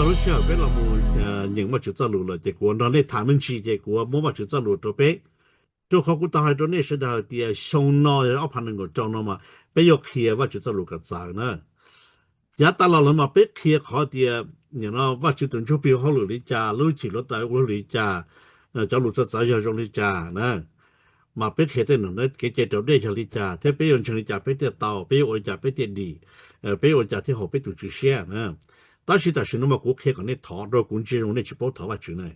Lub sij hawm peb los mus nyeem Vajtswv txoj lus lawm ces kuv nrog nej tham me ntsis ces kuv muab Vajtswv txoj lus rau peb. Rau qhov kuv tau hais rau nej sawv daws hais tias xyoo no ob phav nees nkaum rau no mas peb yuav qhia Vajtswv txoj lus kom txawv na. Yav tas los lawm mas peb qhia qhov tias Vajtswv tus Ntsuj Plig ua hauj lwm li cas, lub cim hluav taws ua li cas, cov lus txawv txawv yog zoo li cas na. Mas peb qhia tej kev cai raus dej yog li cas thiab peb yuav ntseeg li cas peb thiaj tau, peb yuav ua li cas peb thiaj dim, peb yuav ua li cas thiaj haum peb tus Tswv siab na. Tab sis tam sim no mas kuv qhia kom nej thov, rau kuv ntsia zoo nej tsis paub thov Vajtswv na.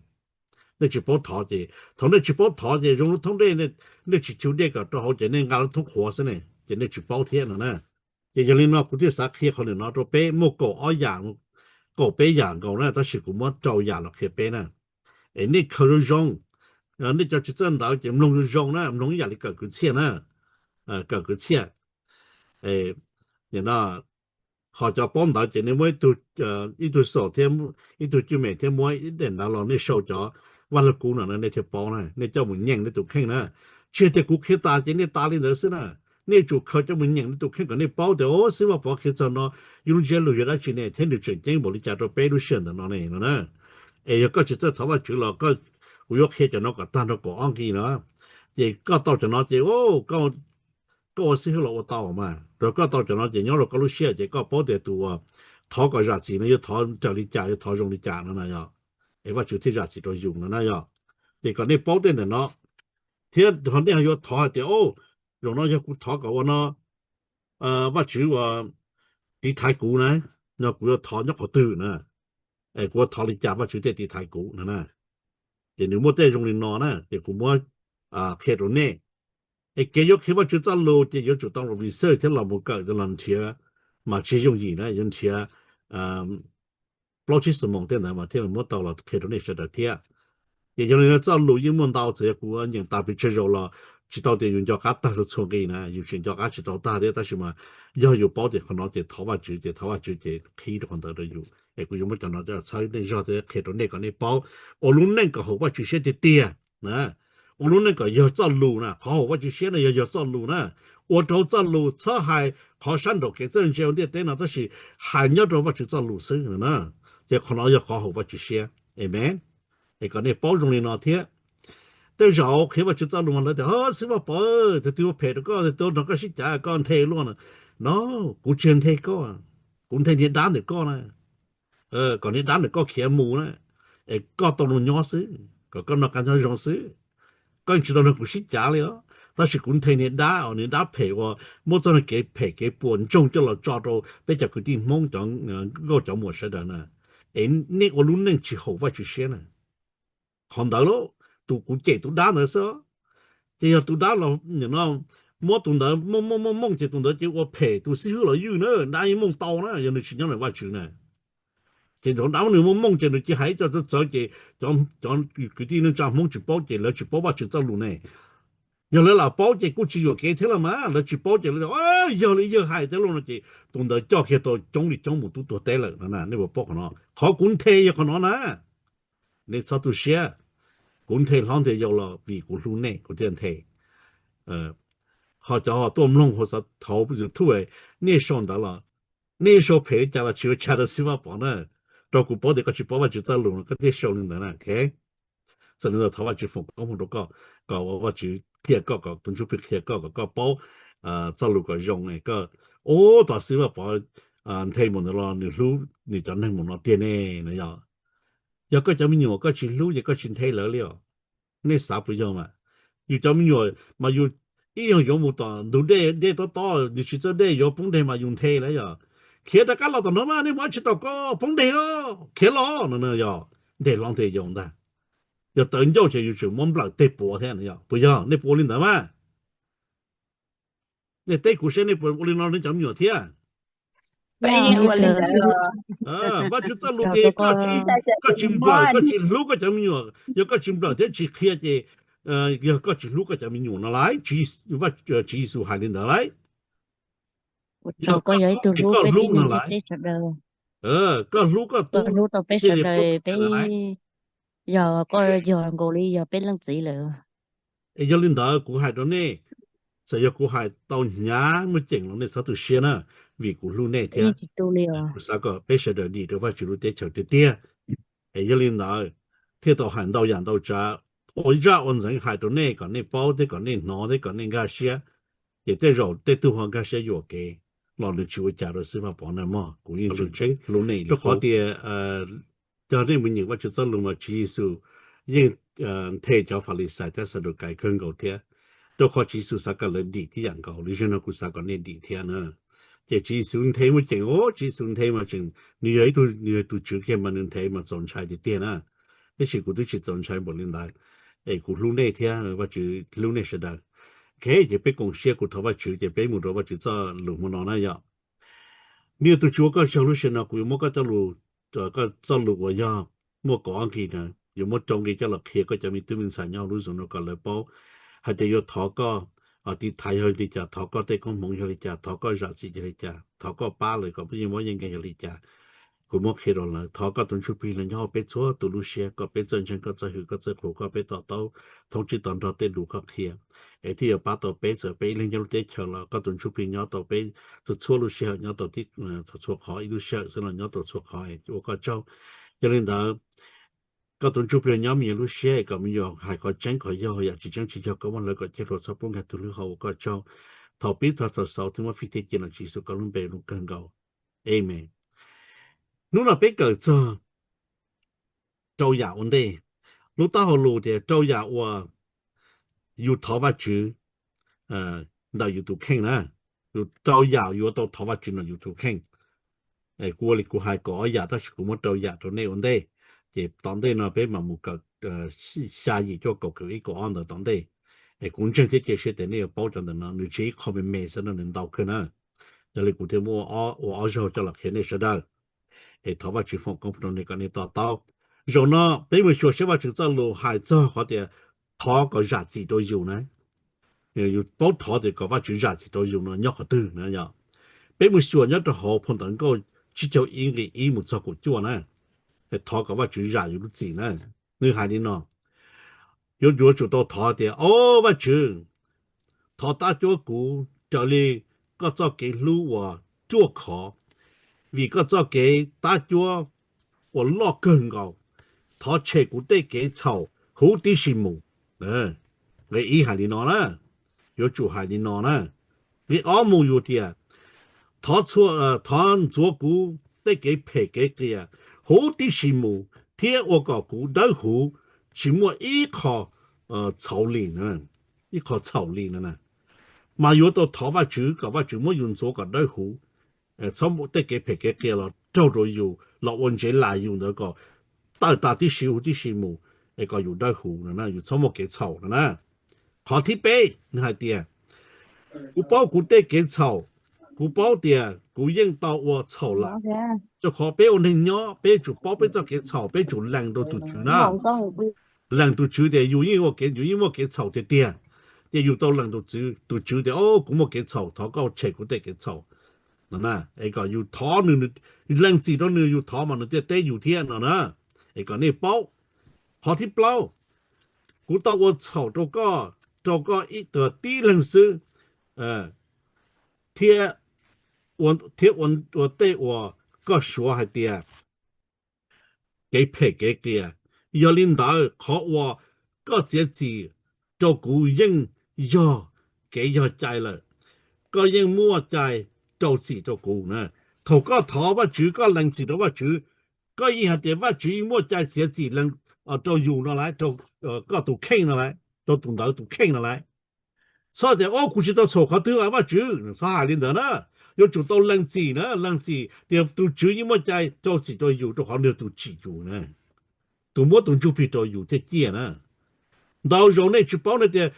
Nej tsis paub thov ces thaum nej tsis paub thov ces zoo lub thoob dej, nej tsis chu dej kom rau hauv ces nej nqa lub thoob qhuav xwb ne ces nej tsis paub thiab no na. Ces yog li no kuv thiaj xav qhia qhov ntawm no rau peb, muaj kaum ob yam, kaum peb yam nkaus na, tab sis kuv muab rau yam los qhia peb na. Es nej khaws zoo zoo, nej cov tsis txawj ntawv ces mloog zoo zoo na, mloog ib yam li kawm kwv txhiaj na, kawm kwv txhiaj. Ho cov paub ntawv ces nej muab ib tug xaum thiab ib tug cwj mem thiab muab ib daim ntawv los nej sau cov Vaj Lug Kub no na nej thiaj paub na, nej coj mus nyeem nej tus kheej na. Tsis tias kuv qhia tas ces nej tas li ntawd xwb na, nej tsum khaws coj mus nyeem nej tus kheej kom nej paub tias, o, xib Vaj Pov qhia txog no, yus lub ntsiab lus yog dab tsi ne thiab nws tseem ceeb npaum li cas rau peb lub sij hawm ntawm no ne no na. Es yog koj tsis txawj thov Vajtswv los kuv yuav qhia cov no kom tag nrho kaum ob nqi no. Ces koj tau cov no ces koj ua xib hwb los ua tau mas, rau koj tau cov no ces nyob rau koj lub siab ces koj paub tias tus uas thov kom zam txim no yuav thov raws li cas, yuav thov zoo li cas no na yog, es Vajtswv thiaj zam txim rau yus no na yog. Ces kom nej paub tej ntawm no thiab ho nej yuav thov hais tias, o, zaum no yog kuv thov kom ua no, Vajtswv ua tiv thaiv kuv na, no kuv yuav thov nyob qhov twg na, es kuv yuav thov li cas Vajtswv thiaj tiv thaiv kuv no na. Ces nws muaj tej zoo li no na ces kuv muab qhia rau nej. Es kev yuav qhia Vajtswv txoj lus ces yuav tsum tau los research thiab los mus kawm los nrhiav, mas tsis yooj yim na, yuav nrhiav plaub tsib xuab moos tej ntawd mas thiaj muab tau los qhia rau nej sawv daws thiab. Ces yog li no txoj lus yeej muaj ntau, txawm yog kuv nyeem tas pes tsawg zaus los tsis tau tias yus nco qab tag txhua txhua nqi na, yus tseem nco qab tsis tau tag thiab, tab sis mas yog yus paub tias qhov no ces thov Vajtswv ces thov Vajtswv ces qhib rau qhov ntawd rau yus. Es kuv yuav muab cov no coj txhawb nej zog thiab qhia rau nej kom nej paub ua lub neej kom haum Vajtswv siab tiag tiag na. Ua lub neej kom yog txoj lus na, qhov haum Vajtswv siab no yog yog txoj lus na. Ua rau txoj lus, txhob hais qhov sab nraum kev txawj ntse ua ntiaj teb no, tab sis hais nyob rau Vajtswv txoj lus xwb na. Ces qhov no yog qhov haum Vajtswv siab. Amen. Es kom nej paub zoo li no thiab. Tej zaum qhia Vajtswv txoj lus mas lawv tias, xib Vaj Pov, tus twg ua phem rau koj, tus twg nrog koj sib cav koj nthe luaj no. No, kuv tsis nthe koj, kuv nthe niag dab ntawm koj na. Kom niag dab ntawm koj khiav mus na, es koj tau noj nyob xwb, kom koj noj qab nyob zoo xwb. Koj yeej tsis tau nrog kuv sib cav li os, tab sis kuv nthe niag dab, niag dab phem uas muab txoj kev phem kev puas ntsoog coj los tso rau peb cov kwv tij Hmoob cov nkauj cov muam sawv daws na. Es nej ua lub neej tsis haum Vajtswv siab na. Qhov ntawd lauj, tus kuv cem tus dab ntawd xwb. Ces yog tus dab los muab tus ntawd mooj mooj mooj mooj ces tus ntawd ces ua phem tus xib hwb los ywj na, dab yeej mooj tau na, yog nws tsis nyob ntawm Vajtswv na. Ces thaum dab nws mooj mooj ces nws cia hais ib co txawv txawv ces cov kwv tij neej tsa Hmoob tsis paub ces lawv tsis paub Vajtswv txoj lus ne. Yog lawv lam paub ces kuj tsis yuam kev thiab los mas, lawv tsis paub ces lawv tias, yog li yawg hais tej lus no ces tus ntawd coj kiag tau coob li coob mus tub tuag teb lawm no na, nej puas paub qhov no? Qhov kuv nthe yog qhov no na. Nej txhob tu siab, kuv nthe hlob nthe yau los vim kuv hlub nej kuv thiaj nthe. Ho cov ho tuaj mloog hauv xov thaud YouTube, nej sau ntawd los, nej sau phem li cas los tsis ua tshaj rau xib Vaj Pov na. Rau kuv paub tias koj tsis paub Vajtswv txoj lus no koj thiaj sau li ntawd na. Txawm li ntawd thov Vajtswv foom koob hmoov rau koj, kom Vajtswv qhia koj, kom tus Ntsuj Plig qhia koj, kom koj paub txoj lus kom zoo. Koj ua tom xib Vaj Pov nthe mus ntawd los nws hlub nws cov neeg mus no tiag ne no yog. Yog koj cov me nyuam koj tsis hlub ces koj tsis nthe lawv li os. Nej xav puas yog mas? Yus cov me nyuam mas yus ib yog yuav mus tom ntug dej, dej tob tob, nws tsis txawj dej yuav poob deg mas yus nthe lawv yog. Khiav rov qab los tom no mas nej mus dab tsi tom koj poob deg los khiav los no yog nthe hlob nthe yau ntag. Yog tawv ncauj ces yus tseem muab nplawm tej puav thiab no yog. Puas yog? Nej puas ua li ntawd mas? Nej teb kuv seb nej puas ua li no nej cov me nyuam thiab? Vajtswv txoj lus ces koj tsis nplawm, koj tsis hlub koj cov me nyuam, yog koj tsis nplawm thiab tsis qhia ces yog koj tsis hlub koj cov me nyuam no lauj. Tswv Yexus hais li ntawd lauj. Koj hlub no lauj. Koj hlub koj tus hlub tau peb sawv daws, peb yog koj yog nkaus li yog peb leej txiv lawm. Es yog li ntawd kuv hais rau nej, Txawm yog kuv hais tau hnyav muaj ceem los nej txhob tu siab na, vim kuv hlub nej thiab. Kuv xav kom peb sawv daws dim rau Vajtswv lub teb chaws tiag tiag. Es yog li ntawd, thiaj tau hais ntau yam ntau tsav ua zaj ua ntxeev hais rau nej kom nej paub thiab kom nej hnov thiab kom nej nkag siab. Ces tej zaum tej tug ho nkag siab yuam kev los nws tsis ua cas rau xib fab Pov na mog. Kuv yeej tseem hlub nej rau qhov tias cov nej mus nyeem Vajtswv txoj lus mas Tswv Yexus yeej nthe cov Falixais thiab Xadukais kawg nkaus thiab, rau qhov Tswv Yexus xav kom lawv dim tib yam nkaus li. Zaum no kuv xav kom nej dim thiab na. Ces Tswv Yexus nthe muaj ceem os, Tswv Yexus nthe mas tseem, nws yog ib tug, nws yog tus Tswv kiag mas nws nthe mas txaus ntshai tiag tiag na. Tab sis kuv twb tsis txaus ntshai npaum li ntawd, es kuv hlub nej thiab Vajtswv hlub nej sawv daws. Ok, ces peb koom siab, kuv thov Vajtswv ces peb mus rau Vajtswv txoj lus hmo no na yom. Nws tus Tswv ua koj tsaug, lub sij hawm no kuv yuav muab koj cov lus, koj txoj lus uas yog muaj kaum ob nqi na, yuav muab rau nqi coj los qhia koj cov me tub me ntxhais nyob hauv lub Zoom no kom lawv paub hais tias yuav thov koj tiv thaiv yog li cas, thov koj tej koob hmoov yog li cas, thov koj zam txim yog li cas, thov koj pab lawv kom yeej mob yeej nkeeg yog li cas. Kuv muab qhia rau lawv, thov koj tus Ntsuj Plig los nyob hauv peb txhua tus lub siab, kom peb txawj ntseeg koj, txawj hwm koj, txawj qhuas koj, peb to taub thoob tsib to nrog tej lus koj qhia, es thiaj yuav pab tau peb. Txawm peb ib leeg nyob lub teb chaws los koj tus Ntsuj Plig nyob tau peb txhua txhua lub sij hawm, nyob tau tib txhua txhua qhov, ib lub sij hawm xwb los nyob tau txhua qhov, ua koj tsaug. Yog li ntawd, koj tus Ntsuj Plig nyob me nyuam lub siab, kom me nyuam hais qhov tseeb qhov yog, yam tsis tseeb tsis yog koj muab hlawv kom ciaj hluas, txhob pub nkag tus hlwb hau, ua koj tsaug. Thaum pib txog thaum xaus thiab muab fij thiab cia los Tswv Yexus koj lub npe zoo kawg nkaus. Amen. Hnub no peb kawm txog rau yam ua ntej. Lub taub hau lus tias rau yam uas yus thov Vajtswv ntawm yus tus kheej na, yus rau yam yuav tau thov Vajtswv ntawm yus tus kheej. Kuv ua li kuv hais kaum ob yam tab sis kuv muab rau yam rau nej ua ntej, ces tom ntej no peb mam mus kawm xya yim cuaj kaum kaum ib kaum ob ntawd tom ntej. Es kuv ntseeg thiab cia siab tias nej yuav paub cov ntawm no, nws tsis ib qho me me xwb no, nws ntau kawg na. Yog li kuv thiaj muab ua ob zaug coj los qhia nej sawv daws. Es thov Vajtswv foom koob hmoov rau nej kom nej to taub. Zaum no peb mus xyuas seb Vajtswv txoj lus hais txog qhov tias thov kom zam txim rau yus na. Yus paub thov tias kom Vajtswv zam txim rau yus no nyob qhov twg na yom. Peb mus xyuas nyob rau hauv phau ntawv Nkauj tsib caug ib nqe ib mus txog kaum cuaj na. Thov kom Vajtswv zam yus lub txim na. Nws hais li no, yuav yuav tsum tau thov tias, O Vajtswv, thov tab cuab kuv raws li koj txoj kev hlub uas ruaj khov, vim koj txoj kev tab cuab uas loj kawg nkaus. Thov tshem kuv tej kev txhaum huv tib si mus. Nqe ib hais li no na, yuav tsum hais li no na. Nqe ob mus yus tias, thov ntxuav kuv tej kev phem kev qias huv tib si mus thiab ua kom kuv dawb huv, tsis muaj ib qho txhaum li, ib qho txhaum li no na. Mas yuav tau thov Vajtswv kom Vajtswv muab yus ntxuav kom dawb huv, txhob muaj tej kev phem kev qias los raug rau yus los ua ntsev las yus ntawd kom tawm tas tib si huv tib si mus, es kom yus dawb huv no na, yus txhob muaj kev txhaum no na. Qhov thib peb nws hais tias, kuv paub kuv tej kev txhaum, kuv paub tias kuv yeej tau ua txhaum lawm. Rau qhov peb ua neeg nyob peb tsum paub peb txoj kev txhaum, peb tsum lees rau tus Tswv na. Lees tus Tswv tias yus yeej ua kev, yus yeej muaj kev txhaum tiag tiag, ces yus tau lees tus Tswv tias, O, kuv muaj kev txhaum, thov koj tshem kuv tej kev txhaum no na. Es kom yus thov nws, lees txim rau nws, yus thov mas nws thiaj teb yus thiab no na. Es kom nej paub. Qhov thib plaub, kuv tau ua txhaum rau koj, rau koj ib tug tib leeg xwb, thiab, thiab ua tej uas koj suav hais tias kev phem kev qias. Yog li ntawd qhov uas koj txiav txim rau kuv yeej yog kev yog cai lawm. Koj yeej muaj cai rau txim rau kuv na. Thaum koj thov Vajtswv, koj lees txim rau Vajtswv, koj yeej hais tias Vajtswv yeej muaj cai txiav txim rau yus no lawm, rau koj tus kheej no lawm, rau tus ntawd tus kheej no lawm. Txhob tias, O, kuv tsis tau txhaum qhov twg, Vajtswv, txhob hais li ntawd na. Yuav tsum tau lees txim na, lees txim tias tus Tswv yeej muaj cai rau txim rau yus, rau qhov nws yog tus tsim yus na, tus muab tus ntsuj plig rau yus thiaj ciaj na. Ntau zaus nej tsis paub nej tias,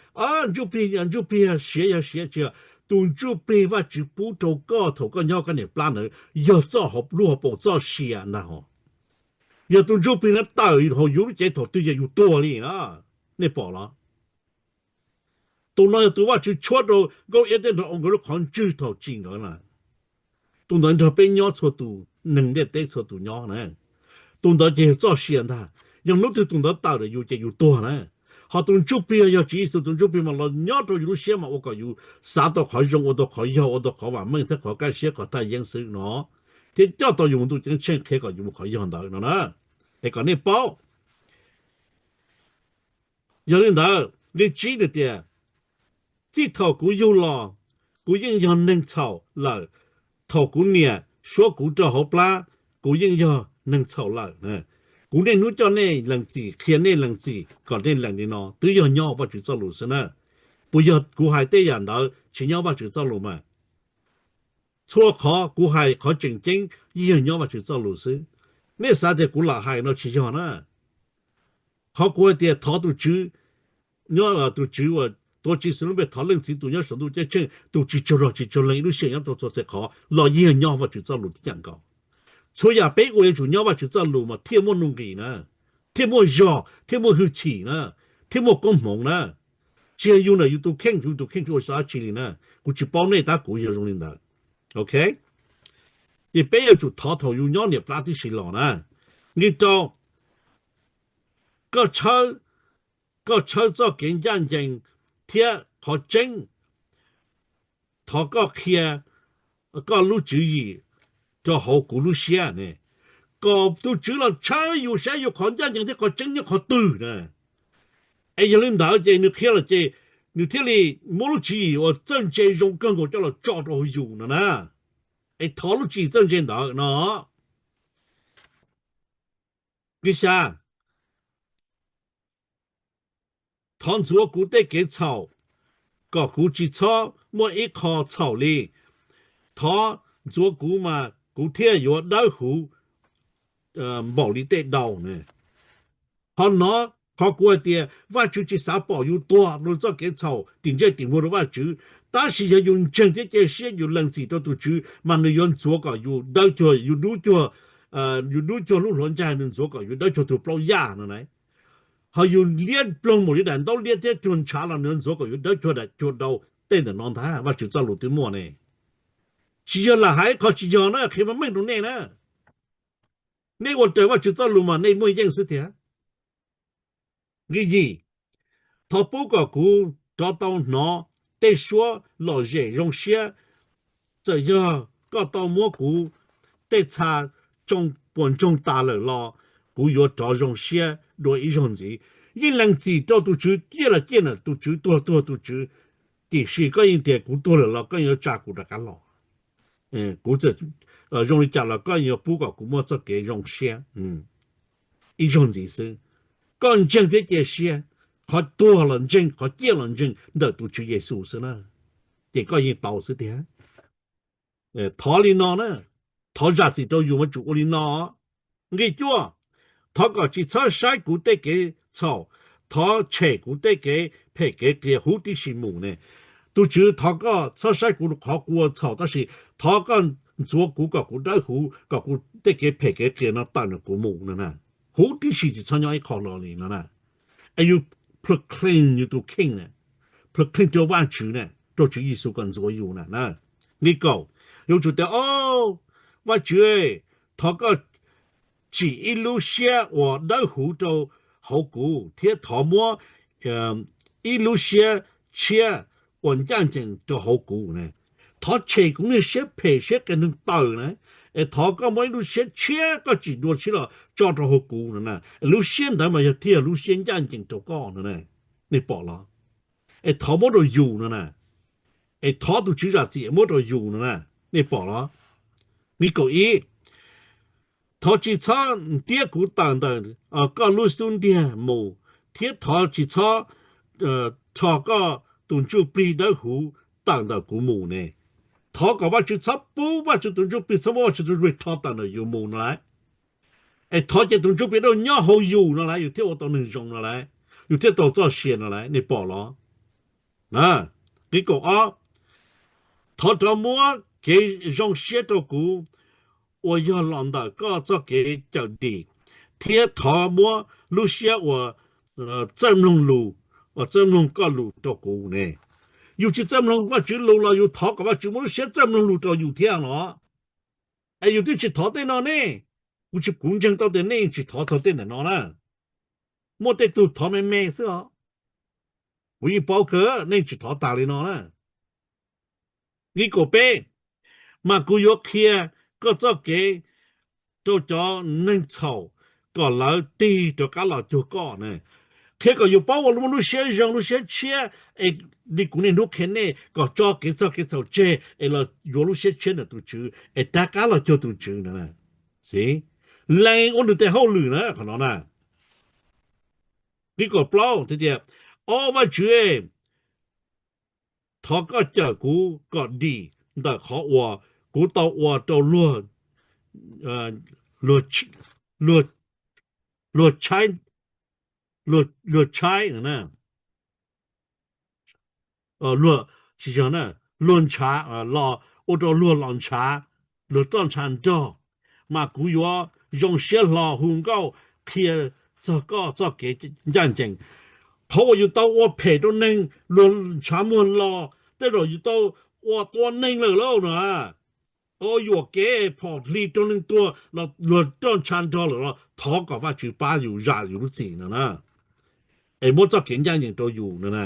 Ntsuj plig, ntsuj plig siav yog siav, tsis yog. Tus ntsuj plig Vajtswv pub rau koj thaum koj nyob koj niam plab ntawd yog txoj hauv lub hauv paus txoj sia ntag. Yog tus ntsuj plig na tawm hauv yus lub cev thaum twg ces yus tuag li na. Nej pom los? Tus no yog tus Vajtswv tshuab rau Nkauj Iab thiab nrog ua nkawd lub qhov ntswg thaum tsim nkawd na. Tus ntawd nrog peb nyob txhua tus neeg ntiaj teb txhua tus nyob na. Tus ntawd ces yog txoj sia ntag. Yog hnub twg tus ntawd tawm lawm yus ces yus tuag na. Ho tus Ntsuj Plig yog Tswv Yexus tus Ntsuj Plig mas los nyob rau yus lub siab mas ua kom yus xav tau qhov zoo, ua tau qhov yog, ua tau qhov vam meej thiab qhov kaj siab qhov thaj yeeb xwb no, thiab coj tau yus mus ntuj ceeb tsheej, qhia kom yus mus qhov yog ntawd no na. Es kom nej paub. Yog li ntawd, li tsib nws tias, txij thaum kuv yug los, kuv yeej yog neeg txhaum lawm. Thaum kuv niam suab kuv rau hauv plab, kuv yeej yog neeg txhaum lawm. Kuv niaj hnub coj nej lees txim, qhia nej lees txim kom nej lees li no, twb yog nyob Vajtswv txoj lus xwb na. Puas yog kuv hais tej yam ntawd tsis nyob Vajtswv txoj lus mas? Txhua qhov kuv hais qhov tseem ceeb yeej yog nyob Vajtswv txoj lus xwb. Nej xav tias kuv lam hais no tsis yog na. Qhov kuv hais tias thov tus Tswv, nyob tus Tswv uas tuav Tswv Yexus lub npe, thov Leej Txiv tus nyob saum ntuj ceeb tsheej, tus tsis tsaug zog tsis tsaug leeg, ib lub sij hawm nyob rau txhua txhia qhov los yeej yog nyob Vajtswv txoj lus tib yam nkaus. Txhua yam peb ua yuav tsum nyob Vajtswv txoj lus mas thiaj muaj nuj nqis na, thiaj muaj zog, thiaj muaj hwj chim na, thiaj muaj koob hmoov na. Tsis yog yus ntawm yus tus kheej, yus tus kheej tsis ua xyov dab tsi li na. Kuv tsis paub nej tab kuv yog zoo li ntawd. Ok, ces peb yuav tsum thov thaum yus nyob niam plab tib si los na. Nqe rau, koj tshawb, koj tshawb txoj kev ncaj ncees thiab qhov tseeb, thov koj qhia koj lub tswv yim rau hauv kuv lub siab ne, kom tus Tswv los tshawb yus saib yus qhov ncaj ncees thiab qhov tseeb nyob qhov twg na. Es yog li ntawd ces nws qhia lawm ces nws thiaj li muab lub tswv yim uas txawj ntse zoo kawg nkaus coj los tso rau hauv yus no na. Es thov lub tswv yim txawj ntse ntawd no. Nqe xya, thov ntxuav kuv tej kev txhaum, kom kuv tsis txhob muaj ib qho txhaum li. Thov ntxuav kuv mas kuv thiaj yuav dawb huv npaum li tej daus ne. Qhov no, qhov kuv hais tias Vajtswv tsis xav pom yus tuag rau txoj kev txhaum, tim ntsej tim muag rau Vajtswv, tab sis yog yus ntseeg thiab cia siab yus lees txim rau tus Tswv mas nws yuav ntxuav kom yus dawb cuag, yus dub cuag, yus dub cuag lub hluav ncaig, nws ntxuav kom yus dawb cuag tus plaub yaj no na. Ho yus liab ploog npaum li daim ntaub liab thiab cuag ntshav los nws yuav ntxuav kom yus dawb cuag daim cuag daus. Tej ntawm no ntag Vajtswv txoj lus twb muaj ne. Tsis yog lam hais qhov tsis yog na, qhia meej meej rau nej na. Nej ua raws Vajtswv txoj lus mas nej muaj yeej xwb tiag. Nqe yim, thov pub kom kuv rov tau hnov tej suab lom zem zoo siab. Txawm yog koj tau muab kuv tej txha tsoo puas ntsoog tas lawm los kuv yuav rov zoo siab dua ib zaug ntxiv. Yeej lees txim rau tus Tswv, ciaj los ciaj na tus Tswv, tuag tuag tus Tswv, tiam sis koj yeej tias kuv tuag lawm los koj yuav tsa kuv rov qab los. Kuv txawm zoo li cas los koj yuav pub kom kuv muaj txoj kev zoo siab ib zaug ntxiv xwb. Koj ntseeg thiab cia siab, qhov tuag los ntseeg, qhov ciaj los ntseeg ntawm tus Tswv Yexus xwb na, ces koj yeej tau xwb tiag. Thov li no na, thov zam txim rau yus mas tsum ua li no. Nqe cuaj, thov kom tsis txhob saib kuv tej kev txhaum, thov tshem kuv tej kev phem kev qias huv tib si mus ne. Tus Tswv, thov koj txhob saib kuv qhov kuv ua txhaum, tab sis thov koj ntxuav kuv kom kuv dawb huv, kom kuv tej kev phem kev qias no tawm ntawm kuv mus no na. Huv tib si, tsis txhob nyob ib qho hlo li no na. Es yus proclaim yus tus kheej na, proclaim rau Vajtswv na, rau Tswv Yexus kom ntxuav yus na. Nqe kaum, yuav tsum tias, O Vajtswv, thov koj tsim ib lub siab uas dawb huv rau hauv kuv thiab thov muab ib lub siab tshiab uas ncaj ncees rau hauv kuv na. Thov tshem kuv niag siab phem siab qias neeg tawm na, es thov koj muab ib lub siab tshiab koj tsim dua tshiab los tso rau hauv kuv no na. Lub siab ntawd mas yog thiaj yog lub siab ncaj ncees rau koj no na. Nej pom los? Es thov muab rau yus no na. Es thov tus Tswv zam txim muab rau yus no na. Nej pom los? Nqe kaum ib, thov tsis txhob ntiab kuv tawm ntawm koj lub xub ntiag mus, thiab thov tsis txhob rho koj tus ntsuj plig dawb huv tawm ntawm kuv mus ne. Thov kom Vajtswv txhob pub Vajtswv tus ntsuj plig, txhob muab Vajtswv tus ntsuj plig rho tawm ntawm yus mus no lauj. Es thov ces tus ntsuj plig dawb nyob hauv yus no lauj, yus thiaj ua tau neeg zoo no lauj, yus thiaj tau txoj sia no lauj. Nej pom los? Nqe kaum ob, thov rov muab kev zoo siab rau kuv uas yog los ntawm koj txoj kev cawm dim, thiab thov muab lub siab uas txawj mloog lus, uas txawj mloog koj lus rau kuv ne. Yus tsis txawj mloog Vajtswv lus los yus thov kom Vajtswv muab lub siab txawj mloog lus rau yus thiab los? Es yus twb tsis thov tej no ne. Kuv tsis, kuv ntseeg tau tias nej tsis thov txog tej ntawm no na. Muaj tej tug thov me me xwb os. Kuv yeej paub kawg, nej tsis thov tas li no na. Nqi kaum peb, mas kuv yuav qhia koj txoj kev rau cov neeg txhaum kom lawv tig rov qab los cuag koj na. Qhia kom yus paub ua muaj lub siab zoo lub siab tshiab, es li kuv niaj hnub qhia nej kom tso kev txog kev txhaum tseg es los yuav lub siab tshiab ntawm tus Tswv es rov qab los cuag tus Tswv na. Xij, lees ua nws tes hauj lwm na qhov no na. Nqi kaum plaub tias, ob, Vaj Tswv, thov koj cawm kuv kom dim ntawm qhov uas kuv tau ua rau luag, luag tshaib, luag tshaib, luag, tsis yog na, luag ntshav los ua rau luag los ntshav, luag roj ntsha nrog, mas kuv yuav zoo siab hlo hu nkauj qhia txog koj txoj kev ncaj ncees. Qhov uas yus tau ua phem rau neeg, luag ntshav muag los, tej zaum yus tau ua tua neeg lawm lauj no, tau yuam kev phom hli rau neeg tuag los luag roj ntsha nrog lawm los thov kom Vaj Tswv pab yus zam yus lub txim no na, es muab txoj kev ncaj ncees rau yus no na.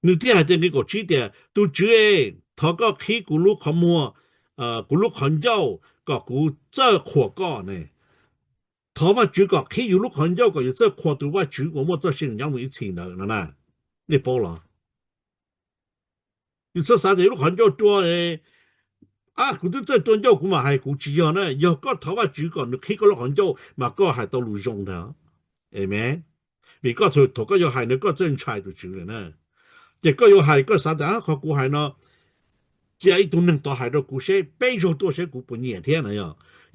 Nws thiaj hais tias nqi kaum tsib tias, tus Tswv, thov koj qhib kuv lub qhov muag, kuv lub qhov ncauj kom kuv txawj qhuas koj ne. Thov Vaj Tswv kom qhib yus lub qhov ncauj kom yus txawj qhuas tus Vaj Tswv uas muaj txoj sia nyob mus ib txhis ntawd no na. Nej paub los? Yus txhob xav tias yus lub qhov ncauj rua, a, kuv twb txawj rua ncauj kuv mam hais, kuv tsis yog na. Yog koj thov Vaj Tswv kom nws qhib koj lub qhov ncauj mas koj hais tau lus zoo ntag. Amen. Vim koj thaum koj yuav hais no koj txawj ntshai tus Tswv lawm na. Ces koj yuav hais koj xav tias qhov kuv hais no cia ib tug neeg tod hais rau kuv seb peb zaug tuaj seb kuv puas nyiam thiab no.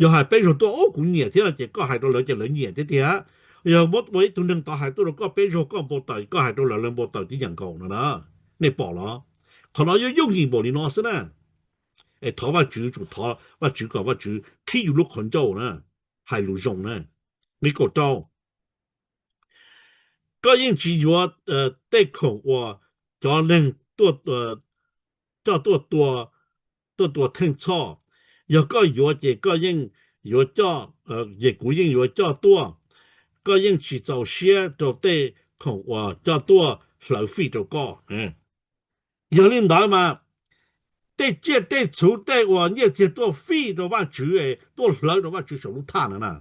Yog hais peb zaug tuaj, ub, kuv nyiam thiab no ces koj hais rau lawv ces lawv nyiam thiab tiag. Yog muab ua ib tug neeg tod hais tuaj rau koj peb zaug koj npau taws, koj hais rau lawv lawv npau taws tib yam nkaus no na. Nej pom los? Qhov no yooj yooj yim npaum li no xwb na. Es thov Vaj Tswv, tsum thov Vaj Tswv kom Vaj Tswv qhib yus lub qhov ncauj na, hais lus zoo na. Nqi kaum rau, koj yeej tsis yuav tej khoom uas cov neeg coj tuaj tua, tuaj tua theej txhoj. Yog koj yuav ces koj yeej yuav coj, ces kuv yeej yuav coj tuaj. Koj yeej tsis txaus siab rau tej khoom uas coj tuaj hlawv fij rau koj. Yog li ntawd mas tej tsiaj tej txhu tej uas nyiaj txiag tuaj fij rau Vaj Tswv, tuaj hlawv rau Vaj Tswv saum lub thaj no na,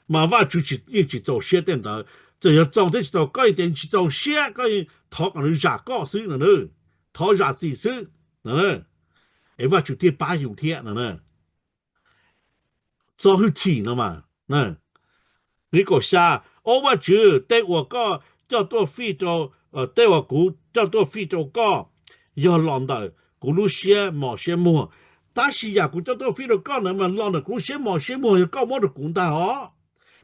mas Vaj Tswv yeej tsis txaus siab tej ntawd. Txawm yog txaus thiab tsis txaus koj yeej tias tsis txaus siab, koj thov kom nws zam koj xwb no, thov zam txim xwb no. Es Vaj Tswv thiaj pab yus thiab no. Txo hwj chim no mas. Nqi kaum xya, ob, Vaj Tswv, tej uas koj coj tuaj fij rau, tej uas kuv coj tuaj fij rau koj yog los ntawm kuv lub siab mos siab muag. Tab sis yam kuv coj tuaj fij rau koj ntawd mas los ntawm kuv lub siab mos siab muag, yog koj muab rau kuv ntag os,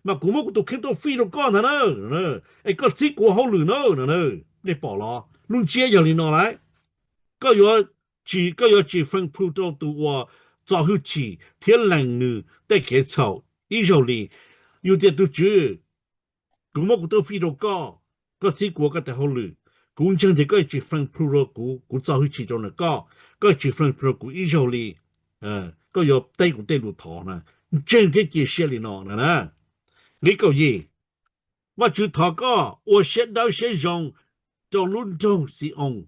mas kuv muab kuv tus kheej tuaj fij rau koj ntag na. Es koj txib kuv hauj lwm na. Nej pom los? Lub ntsiab yog li no lauj. Koj yuav tsis, koj yuav tsis fee plhu rau tus uas txo hwj chim thiab lees nws tej kev txhaum ib zaug li. Yus tias, tus Tswv, kuv muab kuv tuaj fij rau koj, koj txib kuv ua koj tes hauj lwm, kuv ntseeg tias koj yuav tsis fee plhu rau kuv, kuv txo hwj chim rau ntawm koj, koj yuav tsis fee plhu rau kuv ib zaug li. Koj yuav teb kuv tej lus thov na, ntseeg thiab cia siab li no na. Nqi kaum yim, Vaj Tswv thov koj ua siab dawb siab zoo rau lub nroog Xi-oos,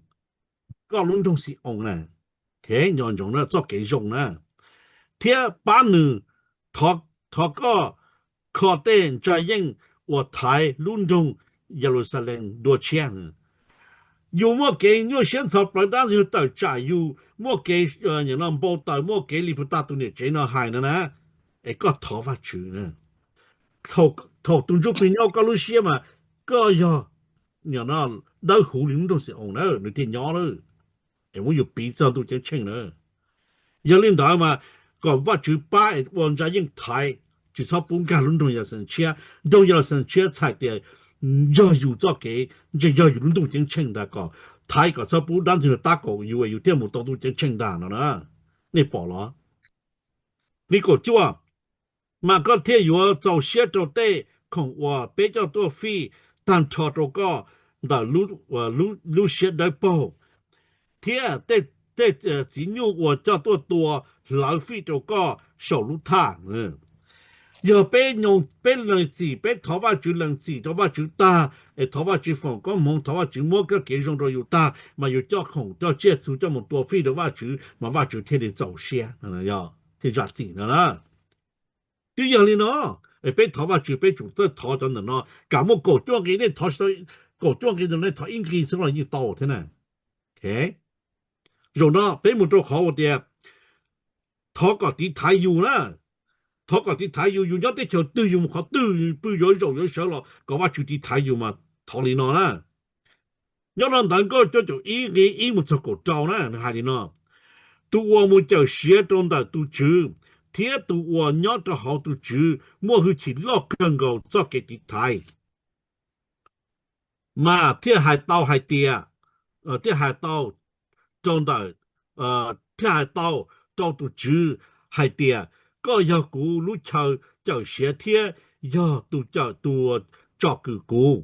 koj lub nroog Xi-oos na, nco ntsoov na, txoj kev zoo na, thiab pab nws, thov koj kho tej ntsa yeej uas thaiv lub nroog Yeluxalees dua tshiab. Yus muaj kev nyuaj siab ntxhov plawv, dab ntxwg tawm tsam yus, muaj kev npau taws, muaj kev li puag ta tus niam tsev no hais no na, es koj thov Vaj Tswv na. Thaum tus ntsuj plig nyob koj lub siab mas koj yog dawb huv li lub nroog Xi-oos na, nws thiaj nyob lawm, es muab yus piv txog ntuj ceeb tsheej na. Yog li ntawd mas kom Vaj Tswv pab es ua ntsa yeej thaiv, tsis txhob pub nkag lub nroog Yeluxalees tshiab. Nroog Yeluxalees tshiab txhais tias nrog yus txoj kev ntseeg, yog yus lub ntuj ceeb tsheej ntag, kom thaiv kom txhob pub dab ntxwg tab kaum yus, yus thiaj mus tau ntuj ceeb tsheej ntag no na. Nej pom los? Nqi kaum cuaj, mas koj thiaj yuav txaus siab rau tej khoom uas peb coj tuaj fij tag nrho rau koj ntawm lub siab dawb paug, thiab tej txiv nyuj uas coj tuaj tua hlawv fij rau koj saum lub thaj. Yog peb nyoog peb lees txim, peb thov Vajtswv, lees txim rau Vajtswv tag, es thov Vajtswv foom koob hmoov, thov Vajtswv muab koj kev zoo rau yus tag, mas yus coj khoom coj tsiaj txhu coj mus tua fij rau Vajtswv mas Vajtswv thiaj li txaus siab, thiaj zam txim no na. Twb yog li no, peb thov Vajtswv peb tsum txawj thov cov ntawm no, kam muaj kaum cuaj nqi, nej thov kaum cuaj nqi ntawd nej thov ib nqi xwb los yeej tau thiab na. Zaum no peb mus rau qhov uas tias thov kom tiv thaiv yus na, thov kom tiv thaiv yus, yus nyob teb chaws twg yus mus qhov twg pw yuav zaum yuav sawv los kom Vajtswv tiv thaiv yus mas thov li no na. Nyob rau ntawv Nkauj cuaj caum ib nqi ib mus txog kaum rau na nws hais li no: Tus uas mus cawm siav rau ntawm tus Tswv thiab tus uas nyob rau hauv tus Tswv muaj hwj chim loj kawg nkaus txoj kev tiv thaiv. Mas thiaj hais tau hais tias, thiaj hais tau rau ntawm, thiaj hais tau rau tus Tswv hais tias, koj yog kuv lub chaw cawm siav thiab yog tus cawm tus tsom kwm kuv.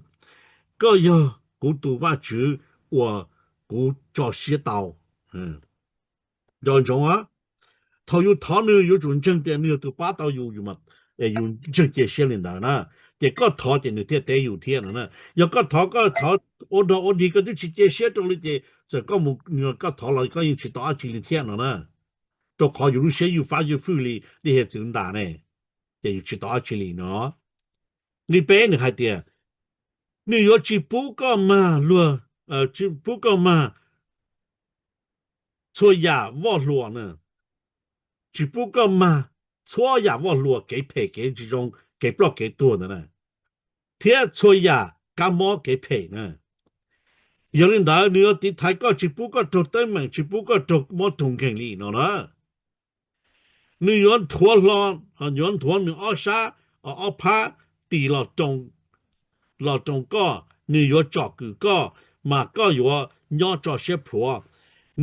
Koj yog kuv tus Vajtswv uas kuv tso siab tau. Nco ntsoov, thaum yus thov nws yuav tsum ntseeg tias nws yog tus pab tau yus, yus ntseeg cia siab li ntawd na. Ces koj thov ces nws thiaj teb yus thiab no na. Yog koj thov koj thov ua dog ua dig koj twb tsis cia siab rau li ces txawm koj mus, koj thov los koj yeej tsis tau dab tsi li thiab no na. Rau qhov yus lub siab ywj fab ywj fwj li dej hiav txwv ntas ne, ces yus tsis tau dab tsi li no. Nqi peb nws hais tias, nws yuav tsis pub koj mag luag, tsis pub koj mag txhua yam voj hlua na, tsis pub koj mag txhua yam voj hlua, kev phem kev tsis zoo, kev ploj kev tuag ntawd na, thiab txhua yam kab mob kev phem na. Yog li ntawd nws yuav tiv thaiv koj, tsis pub koj raug teeb meem, tsis pub koj raug mob raug nkeeg li no na. Nws yuav nthuav hlo, yuav nthuav nws ob sab, ob phab tis los roos koj, nws yuav tsom kwm koj, mas koj yuav nyob tso siab plhuav.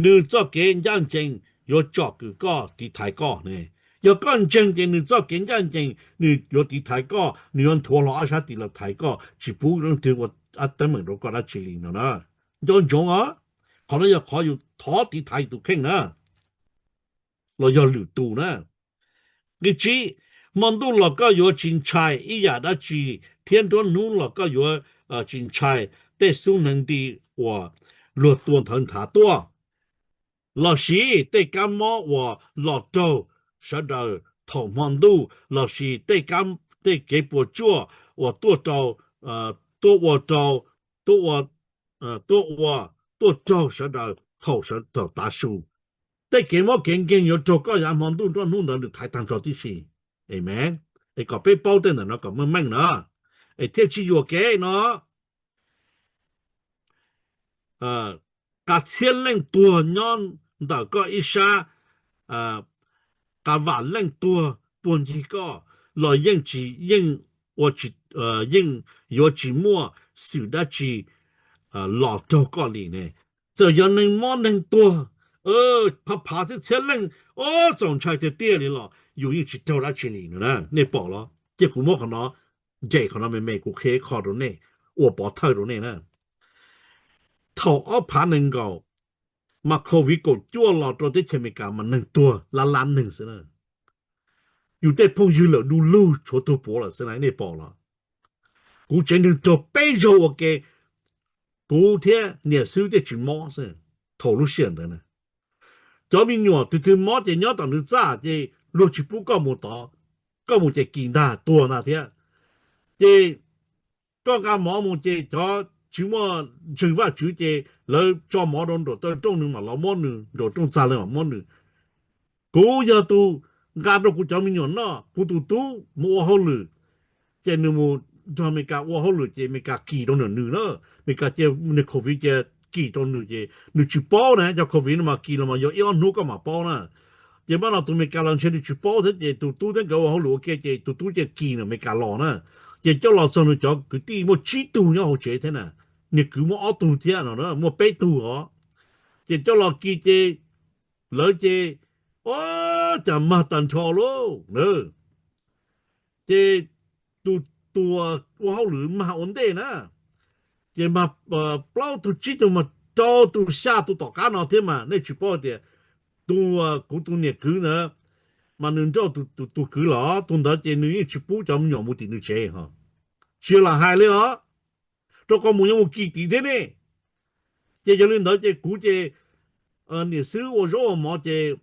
Nws txoj kev ncaj ncees yuav tsom kwm koj, tiv thaiv koj ne. Yog koj ntseeg ces nws txoj kev ncaj ncees nws yuav tiv thaiv koj, nws yuav nthuav hlo ob sab tis los thaiv koj, tsis pub leej twg ua teeb meem rau koj dab tsi li no na. Nco ntsoov os, qhov no yog qhov yus thov tiv thaiv yus tus kheej na, los yog lwm tus na. Nqi tsib, hmo ntuj los koj yuav tsis ntshai ib yam dab tsi, thiab nruab hnub los koj yuav tsis ntshai tej xub hneev nti uas luag tua nthawv nthav tuaj, lossis tej kab mob uas los raug sawv daws thaum hmo ntuj, lossis tej kev puas tsuaj uas tuaj rau, tuaj ua rau, tuaj ua, tuaj ua, tuaj raug sawv daws thaum sawv thaum tav su. Tej kev mob kev nkeeg yuav raug koj yav hmo ntuj nruab hnub ntawd nws thaiv tag nrho tib si. Amen. Es kom peb paub tej ntawm no kom meej meej na, es thiaj tsis yuam kev no. Qas txhiab leej tuag nyob ntawm koj ib sab, qas vam leej tuag puag ncig koj los yeej tsis, yeej ua tsis, yeej yuav tsis muaj xwm dab tsi los raug koj li ne. Txawm yog neeg mob neeg tuag phav phav thiab txhiab leej, o, txaus ntshai tiag tiag li los yus yeej tsis raug dab tsi li no na. Nej pom los cia kuv muab qhov no, nres qhov no me me kuv qhia ib qho rau nej, ua pov thawj rau nej na. Thaum ob phav nees nkaum, mas COVID kaum cuaj los rau teb chaws Amelikas mas neeg tuag lab lab neeg xwb na. Yus tej phooj ywg lawm du lug tshuav tuag puav lawm xwb na, nej pom los. Kuv tsev neeg raug peb zaug ua ke, kuv thiab niam xwb thiaj tsis mob xwb. Thaum lub sij hawm ntawd na, cov me nyuam tus twg mob ces nyob tom nws txaj ces luag tsis pub koj mus tod, koj mus ces kis ntag tuag ntag thiab. Ces koj nqa mov mus ces cov tsis muaj ntseeg Vajtswv ces lawv tso mov rau nraum taw rooj nws mam los muab nws, nraum rooj txag lawv mam muab nws. Kuv yog tus nqa rau kuv cov me nyuam noj, kuv tus tub mus ua hauj lwm, ces nws mus nrog Amelikas ua hauj lwm ces Amelikas kis rau nws na. Amelikas cia niag COVID cia kis rau nws ces nws tsis paub na, cov COVID no mas kis los mas yog ib ob hnub koj mam paub na. Ces npaj no tus Amelikas los ntshe nws tsis paub thiab ces tus tub thiab nkawd ua hauj lwm ua ke ces tus tub cia kis nws Amelikas los na. Ces coj los txog nws cov kwv tij muaj tsib tug nyob hauv tsev thiab na, niag kwv muaj ob tug thiab no, muaj peb tug os. Ces coj los kis ces lawv ces, o, cas mag tag nrho lauj. Ces tus, tus ua hauj lwm mag ua ntej na, ces mag plaub tug tsib tug mas rau tus xya tus tom qab no thiab mas nej tsis paub tias tus, kuv tus niam kwv ntawd mas nws nrauj tus, tus, tus kwv los tus ntawd ces nws yeej tsis pub cov me nyuam mus tim nws tsev ho. Tsis lam hais li os, rau qhov mus nyob mus kis tim thiab ne. Ces yog li ntawd ces kuv ces niam xwb ua zaub ua mov ces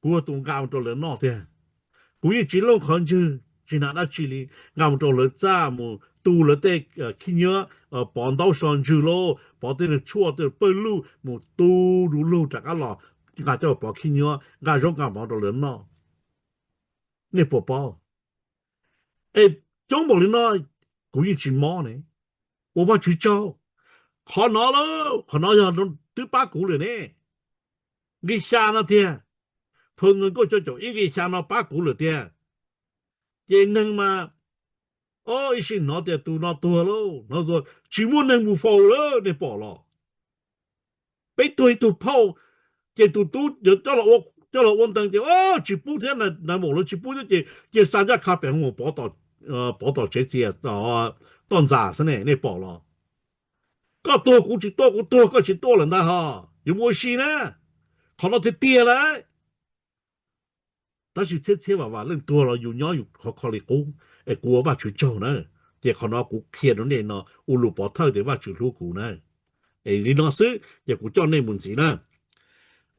kuv tus nqa mus rau lawv noj tiag. Kuv yeej tsis looj qhov ntswg tsis hnav dab tsi li, nqa mus rau lawv txaj mus tu lawv tej khib nyiab, pov ntaub so ntswg lauj, pov tej tshuaj tej pawg lug mus tu du lug rov qab los nqa coj pov khib nyiab, nqa zaub nqa mov rau lawv noj. Nej puas paub? Es coob npaum li no kuv yeej tsis mob ne. Ua Vajtswv tsaug, qhov no lauj, qhov no yog twb pab kuv lawm ne. Nqi xya no tiag, phau Nkauj Caum ib nqi xya no pab kuv lawm tiag. Ces neeg mas, o, ib sij hnov tias tus no tuag lauj, hnov tias tsis muaj neeg mus faus lawm, nej pom los? Peb tuag ib tug phauj, ces tus tub coj los ua ntees ces tsis pub thiab, nais maum lawv tsis pub thiab ces cia xa ncaj qha pem hoo pov tom tsev txias toj ntxas xwb ne, nej pom los? Koj tuag kuv tsis tuaj, kuv tuag koj tsis tuaj lawm ntag ho. Yuav mus ua si na, qhov no tiag tiag lauj. Tab sis txhiab txhiab vam vam leej tuag los yus nyob yus khov kho li qub, es kuv ua Vajtswv tsaug na. Ces qhov no kuv qhia rau nej no ua lus pov thawj tias Vajtswv hlub kuv na. Es li no xwb ces kuv coj nej mus ntxiv na.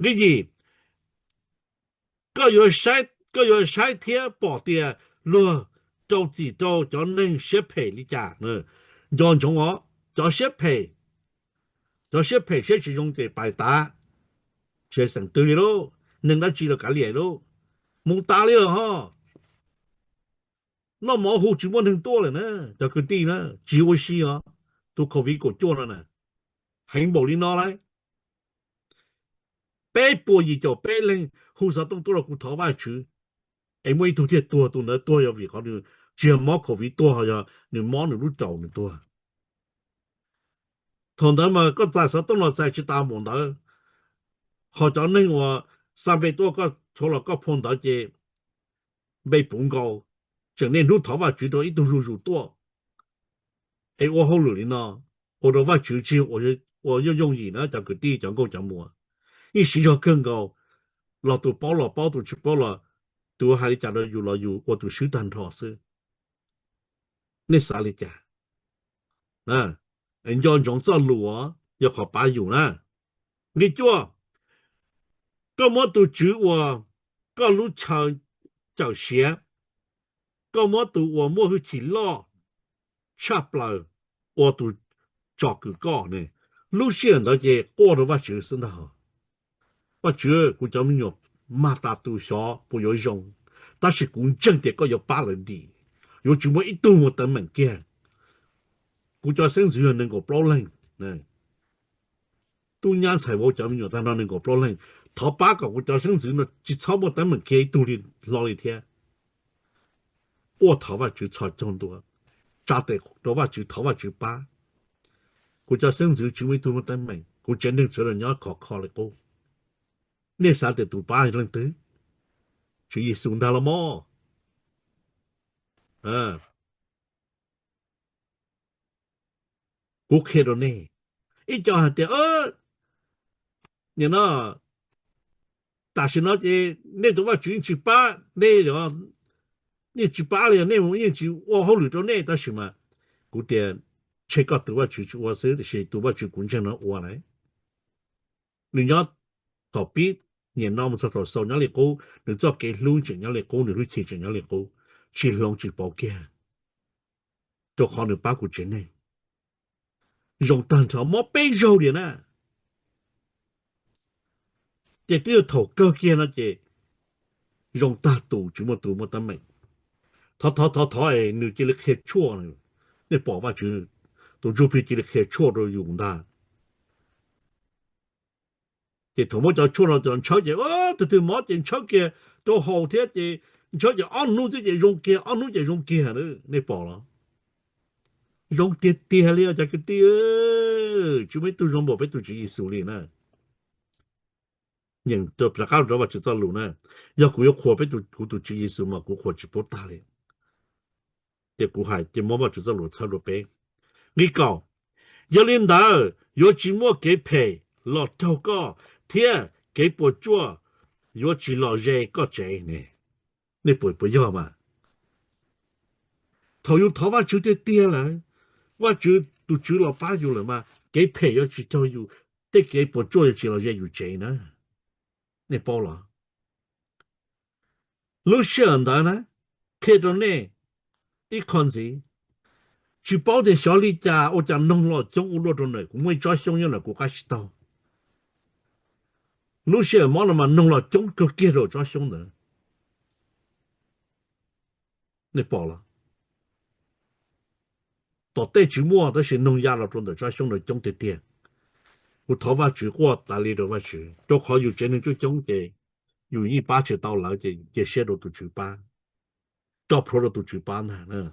Nqi yim, koj yuav, koj yuav saib thiab pom tias luag rau txim rau cov neeg siab phem li cas. Nco ntsoov os, cov siab phem, cov siab phem siab tsis zoo ces pais tas, tsis xeem twg li lauj, neeg dab tsi los kav liam lauj, mus tas li lawm ho. Noj mov hu tsis muaj neeg tuaj lawm na, cov kwv tij na, tsis ua si os, tus COVID kaum cuaj no na, heev npaum li no lauj. Peb puas yim caum peb leeg hu xov tooj tuaj rau kuv thov Vajtswv, es muaj ib tug thiaj tuag, tus ntawd tuag yog vim qhov nws tsis yog mob COVID tuag, ho yog nws mob nws lub raum nws tuag. Thaum ntawd mas koj txais xov tooj los txais tsis tas npaum ntawd, ho cov neeg uas xa npe tuaj koj, tsuav los koj phau ntawv ces npe puv nkaus, tseem niaj hnub thov Vajtswv rau ib tug zuj zus tuaj, es ua hauj lwm li no, ua rau Vajtswv tsis yog ua yooj yooj yim na cov kwv tij cov nkauj cov muam. Yeej siv zog kawg nkaus, los tus paub los paub, tus tsis paub los, tus hais li cas rau yus los yus ua tus swb tag nrho xwb. Nej xav li cas? Nco ntsoov txoj lus yog qhov pab yus na. Nqi cuaj, koj muab tus tswv uas koj lub chaw cawm siav, koj muab tus uas muaj hwj chim loj tshaj plaws ua tus tsom kwm koj ne, lub sij hawm ntawd ces quaj rau Vajtswv xwb ntag. Vajtswv, kuv cov me nyuam mag tas tus xyov puas yuav zoo, tab sis kuv ntseeg tias koj yuav pab lawv dim, yuav tsis muaj ib tug muaj teeb meem kiag. Kuv cov xeeb ntxwv yog nees nkaum plaub leeg, tub nyab ntxhais vauv cov me nyuam tag nrho nees nkaum plaub leeg. Thov pab kom kuv cov xeeb ntxwv no tsis txhob muaj teeb meem kiag ib tug li hlo li thiab. Quaj thov Vajtswv txhos caug ntua, tsa tes rau Vajtswv thov Vajtswv pab. Kuv cov xeeb ntxwv tsis muaj ib tug muaj teeb meem, kuv tsev neeg txawv los nyob khov kho li qub. Nej xav tias tus pab leej twg? Tswv Yexus ntag los mas. Kuv qhia rau nej, ib co hais tias, nim no, tam sim no ces nej tus Vajtswv yeej tsis pab nej, yeej tsis pab li, nej yeej tsis ua hauj lwm rau nej, tab sis mas kuv tias tshe koj tus Vajtswv tsis ua xwb, tiam sis tus Vajtswv kuv ntseeg no ua lawm. Nws nyob thaum pib, nim no mus txog thaum xaus nyob li qub, nws txoj kev hlub tseem nyob li qub, nws hwj chim tseem nyob li qub, tsis hloov tsis pauv kiag, rau qhov nws pab kuv tsev neeg. Zoo tag nrho, mob peb zaug diam na, ces twb yog thaum kawg kiag no ces zoo tag tus tsis muaj tus muaj teeb meem. Thov thov thov thov es nws cia li qhia tshuaj, nej pom Vajtswv tus Ntsuj Plig cia li qhia tshuaj rau yus ntag. Ces thaum muab cov tshuaj no cov ntshawb ces tus twg mob ces ntshawb kiag rau haus thiab ces ntshawb ces ob hnub thiab ces zoo kiag, ob hnub ces zoo kiag, nej pom los? Zoo tiag tiag li os cov kwv tij, tsis muaj ib tug zoo npaum peb tus Tswv Yexus li na. Nyeem rov qab rau Vajtswv txoj lus na, yog kuv yuav qhuas peb tus, kuv tus Tswv Yexus mas kuv qhuas tsis paub tag li. Ces kuv hais ces muab Vajtswv txoj lus txhawb rau peb. Nqi kaum, yog li ntawd yuav tsis muaj kev phem los raug koj, thiab kev puas tsuaj yuav tsis los ze koj tsev ne. Nej puas, puas yog mas? Thaum yus thov Vajtswv tiag tiag lawm, Vajtswv, tus Tswv los pab yus lawm mas kev phem yuav tsis raug yus, tej kev puas tsuaj yuav tsis los ze yus tsev na. Nej paub los? Lub sij hawm ntawd na, qhia rau nej ib qho ntxiv, tsis paub tias xyov li cas ua cas noog los coob ua luaj rau ntawm kuv, muaj ib tsob xyoob nyob ntawm kuv qab tsib taug. Lub sij hawm mob no mas noog los coob kawg kiag rau tsob xyoob ntawd. Nej pom los? Tom tej tsis muaj tab sis noog ya los rau ntawm tsob xyoob ntawd coob tiag tiag. Kuv thov Vajtswv quaj tas li rau Vajtswv, rau qhov yus tsev neeg coob coob ces yus yeej pab tsis tau lawv ces cia siab rau tus Tswv pab, tso plhuav rau tus Tswv pab ntag.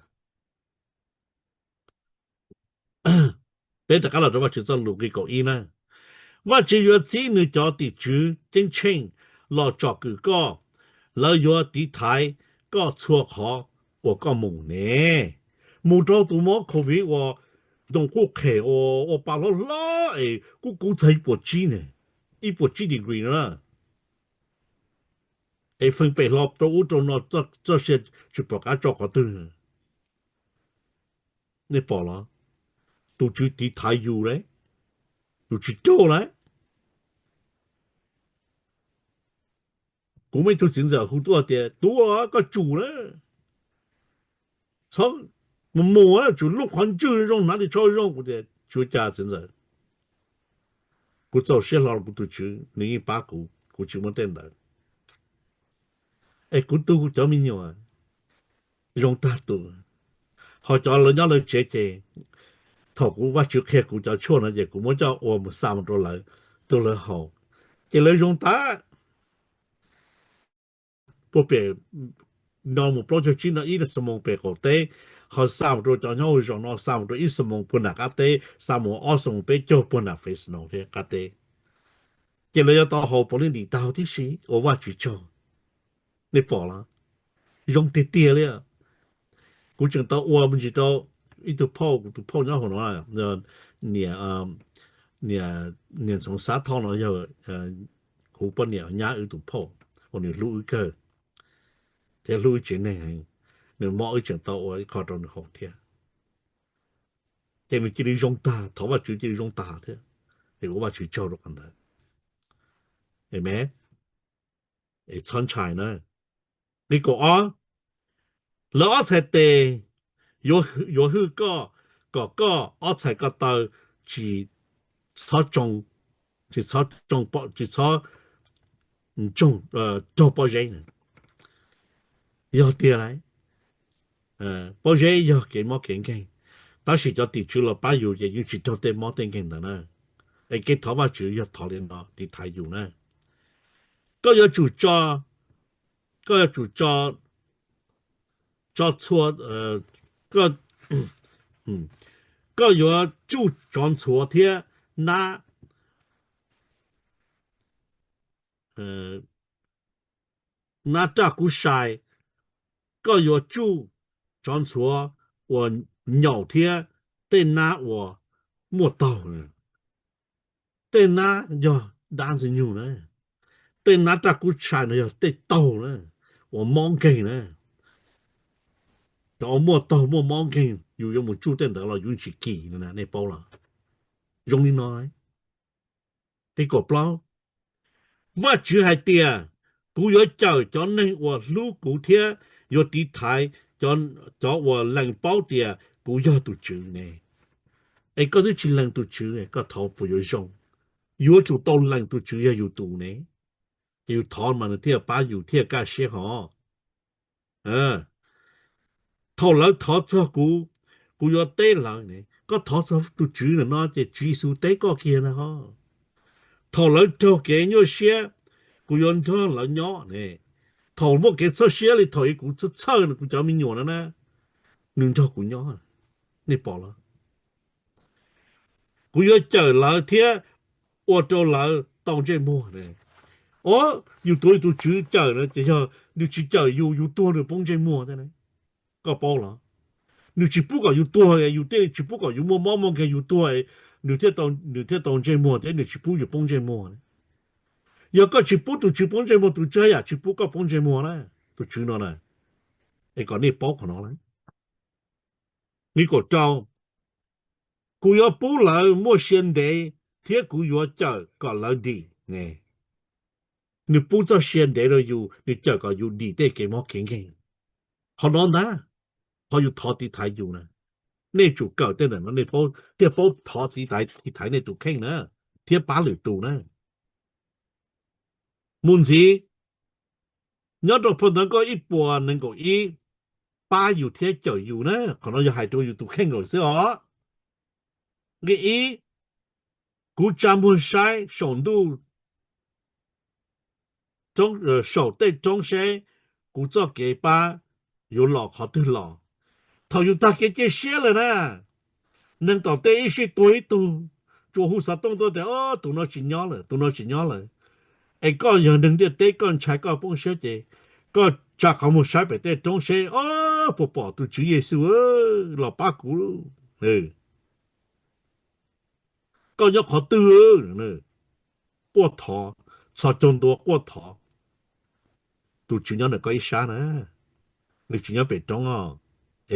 Peb rov qab los rau Vajtswv txoj lus nqe kaum ib na. Vajtswv yuav txib nws cov tim tswv ceeb tsheej los tsom kwm koj, lawv yuav tiv thaiv koj txhua qhov uas koj mus ne. Mus rau tus mob covid uas ntoo quj qhem ua pa hlob hlob es kub kub txog ib puas tsib ne, ib puas tsib degree no na. Es feej pem hlo rau ub rau no, txoj sia tsis pom qab tso qhov twg. Nej pom los? Tus Tswv tiv thaiv yus lawm, yus tsis raug lawm. Kuv muaj ib tug txiv ntxawm hu tuaj tias, Tuav, koj tsum na, txhob mus mus, tsum lub qhov ntswg zoo hnav li tsho zoo. Kuv tias, Tsis ua cas txiv ntxawm, kuv txaus siab hlo rau kuv tus Tswv, nws yeej pab kuv, kuv tsis muaj tej ntawd. Es kuv tu kuv cov me nyuam zoo tag tus, ho cov lawv nyob lawv tsev ces thaum kuv, Vajtswv qhia kuv cov tshuaj no ces kuv muab coj ua mus xa mus rau lawv, rau lawv haus, ces lawv zoo tas. Puag pem no mus plaub caug tsib no ib xuab moos pem qaum teb, ho xa mus rau cov nyob hauv zos no xa mus rau ib xuab moos puag nram qab teb, xa mus ob xuab moos peb caug puag nram Fresno thiab qab teb. Ces lawv yuav tau haus puav leej dim taug tib si, ua Vajtswv tsaug. Nej pom los? Zoo tiag tiag li. Kuv tseem tau ua me ntsis rau ib tug phauj, kuv tus phauj nyob hauv no, niam, niam Ntxoov Xab Thoj no yog kuv poj niam nyab wb tus phauj uas nws hlub wb kawg thiab hlub wb tsev neeg heev. Nws mob wb tseem tau ua ib qho rau nws haus thiab. Ces nws cia li zoo tag, thov Vajtswv cia li zoo tag thiab. Es ua Vajtswv tsaug rau qhov ntawd. Amen. Es txhob ntshai na. Nqe kaum ob, lawv ob txhais tes yuav hwj koj, kom koj ob txhais ko taw tsis txhob tsoo, tsis txhob tsoo, tsis txhob raug pob zeb. Yog tiag lauj, pob zeb yog kev mob kev nkeeg, tab sis cov tim tswv los pab yus ces yeej tsis raug tej mob tej nkeeg ntawd na. Es kev thov Vajtswv yog thov li no tiv thaiv yus na. Koj yuav tsum tso, koj yuav tsum tso, tso txhua, koj yuav tsuj tsov ntxhuav thiab nab, nab raj kub sai, koj yuav tsuj tsov ntxhuav uas nyaum thiab tej nab uas muaj taug. Tej nab yog dab ntxwg nyoog na, tej nab raj kub sai no yog tej taug na, uas mob nkeeg na. Cov uas muaj taug muaj mob nkeeg yus yuav mus tsuj tej ntawd los yus tsis kim no na, nej paub los? Zoo li no. Nqe kaum plaub, Vajtswv hais tias, kuv yuav cawm cov neeg uas hlub kuv thiab yuav tiv thaiv cov uas lees paub tias kuv yog tus Tswv ne. Es koj twb tsis lees tus Tswv, koj thov puas yuav zoo? Yuav tsum tau lees tus Tswv yog yus tus ne, ces yus thov mas nws thiaj pab yus thiaj kaj siab hos. Thaum lawv thov txog kuv, kuv yuav teb lawv ne. Koj thov txog tus Tswv ntawm no ces Tswv Yexus teb koj kiag na hos. Thaum lawv raug kev nyuaj siab, kuv yuav nrog lawv nyob ne. Thaum muaj kev txhawj siab li thaum kuv txhawj kuv cov me nyuam no na, nws nrog kuv nyob. Nej pom los? Kuv yuav cawm lawv thiab ua rau lawv tau ntsej muag. Os, yus tuav yus tus Tswv cawm no ces yog nws tsis cawm yus, yus tuag nws poob ntsej muag thiab. Koj paub los? Nws tsis pub kom yus tuag, yus thiaj li tsis pub kom yus muaj mob muaj nkeeg, yus tuag nws thiaj tau ntsej muag thiab nws tsis pub yus poob ntsej muag. Yog koj tsis pub tus Tswv poob ntsej muag, tus Tswv haj yam tsis pub koj poob ntsej muag na. tus Tswv no na, es kom nej paub qhov no lawm. Nqe kaum rau, kuv yuav pub lawv muaj sia ntev thiab kuv yuav cawm kom lawv dim. Nws pub txoj sia ntev rau yus, nws cawm kom yus dim tej kev mob kev nkeeg. Qhov no ntag, qhov yus thov tiv thaiv yus na, nej tsum kawm tej ntawm no nej thiaj paub thov tiv thaiv, tiv thaiv nej tus kheej na, thiab pab lwm tus na. Mus ntxiv, nyob rau phau ntawv Nkauj ib puas nees nkaum ib, pab yus thiab cawm yus na, qhov no yog hais rau yus tus kheej lawm xwb os. Nqe ib, kuv tsa muag saib saum ntuj, saum tej roob seb kuv txoj kev pab yuav los qhov twg los. Thaum yus tag kev cia siab lawm na, neeg tom tej ib sij tuag ib tug, tsuas hu xov tooj tuaj tias, o, tus no tsis nyob lawm, tus no tsis nyob lawm. Es koj yog neeg ntiaj teb, koj ntshai koj poob siab ces koj tsa qhov muag saib pem tej roob seb, o, puas pom tus Tswv Yexus los pab kuv. Koj nyob qhov twg? Quaj thov, txhos caug ntua quaj thov. Tus Tswv nyob ntawm koj ib sab na, nws tsis nyob pem roob os.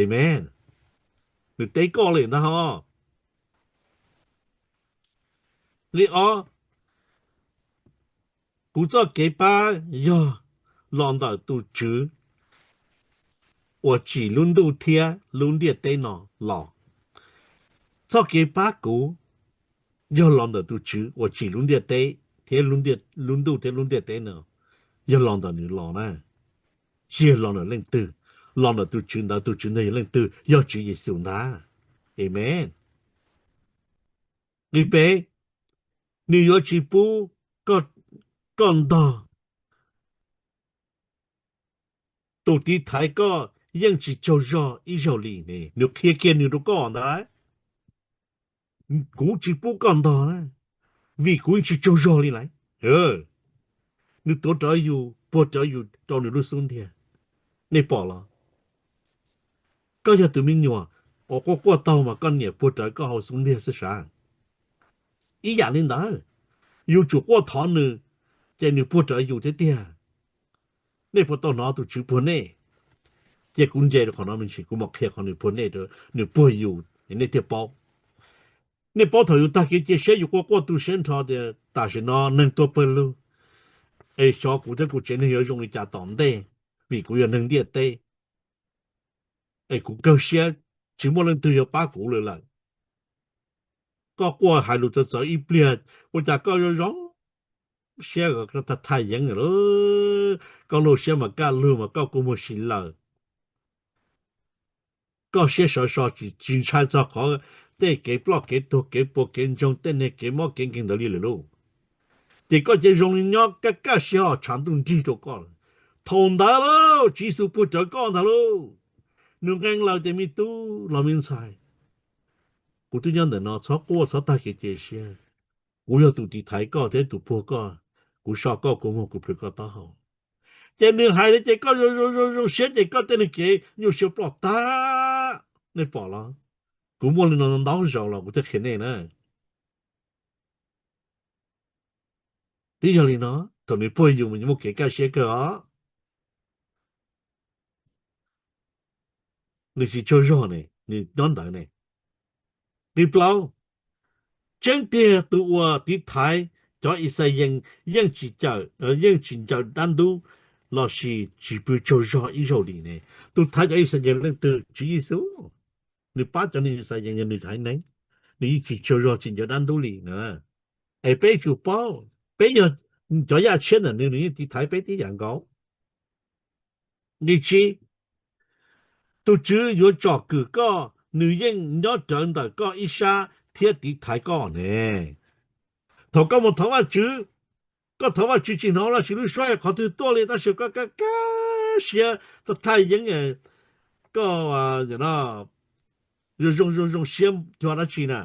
Amen. Nws teb koj li ntag ho. Nqe ob, kuv txoj kev pab yog los ntawm tus Tswv uas tsim lub ntuj thiab lub ntiaj teb no los. Txoj kev pab kuv yog los ntawm tus Tswv uas tsim lub ntiaj teb thiab lub ntuj thiab lub ntiaj teb no, yog los ntawm nws los na, tsis yog los ntawm leej twg. Los ntawm tus Tswv ntawd, tus Tswv ntawd yog leej twg? Yog Tswv Yexus ntag. Amen. Nqe peb, nws yuav tsis pub koj ntog, tus tiv thaiv koj yeej tsis tsaug zog ib zaug li ne. Nws qhia kiag nws rau koj ntag, kuv tsis pub koj ntog na, vim kuv yeej tsis tsaug zog li lawm. Nws tuav rawv yus, puag rawv yus rau nws lub xub ntiag. Nej pom los? Koj yog tus me nyuam uas quaj quaj taug mas koj niam puag rawv koj hauv xub ntiag xwb sav. Ib yam li ntawd, yus tsum quaj thov nws, ces nws puag rawv yus thiab tiag. Nej puas tau hnov tus Tswv puag nej? Ces kuv nce rau qhov no me ntsis, kuv mam qhia qhov nws puag nej, nws puag yus, nej thiaj paub. Nej paub thaum yus tag kev cia siab, yus quaj quaj tu siab nrho tias tam sim no neeg tuag pawg lug, es xyov kuv thiab kuv tsev neeg yuav zoo li cas tom ntej, vim kuv yog neeg ntiaj teb, es kuv kawg siab, tsis muaj leej twg yuav pab kuv li lawm. Koj quaj hais lus txawv txawv ib pliag, ua cas koj zoo zoo siab, koj thaj yeeb lawm, koj lub siab mas kaj lug mas koj kua muag si lawm. Koj siab sov so tsis ntshai txog qhov tej kev ploj kev tuag, kev puas kev ntsoog, tej niag kev mob kev nkeeg ntawd li lawm lauj. Ces koj cia zoo li nyob kaj kaj siab ho tshav ntuj nrig rau koj lawm. Thaum ntawd lauj, Tswv Yexus puag rawv koj ntag lauj. Nws nqee lawm tias, me tub los me ntxhais, kuv twb nyob ntawm no, txhob quaj txhob tag kev cia siab. Kuv yog tus tiv thaiv koj thiab tus puag koj. Kuv so koj kua muag, kuv plhws koj taub hau. Ces nws hais li ces koj zoo zoo zoo siab ces koj tej niag kev nyuaj siab ploj tag. Nej pom los? Kuv muaj li no ntau zaus los kuv thiaj qhia nej na. Twb yog li no, thaum nws puag yus mas muaj kev kaj siab kawg os. Nws tsis tsaug zog ne, nws nyob ntawd ne. Nqe plaub, tseeb tiag tus uas tiv thaiv cov Yixalayees yeej tsis cawm, yeej tsis ncaws dab ntub lossis tsis pw tsaug zog ib zaug li ne. Tus thaiv cov Yixalayees leej twg? Tswv Yexus. Nws pab cov neeg Yixalayees yog nws haiv neeg, nws yeej tsis tsaug zog tsis ncaws dab ntub li na. Es peb tsum paub, peb yog cov yaj tshiab ntawm nws, nws yeej tiv thaiv peb tib yam nkaus. Nqe tsib, tus Tswv yuav tsom kwm koj, nws yeej nyob rawv ntawm koj ib sab thiab tiv thaiv koj ne. Thaum koj mus thov Vajtswv, koj thov Vajtswv tsis hnov lossis lub suab qhov twg tuaj li tab sis koj kaj kaj siab, thaj yeeb, koj zoo zoo zoo zoo siab cuag dab tsi na,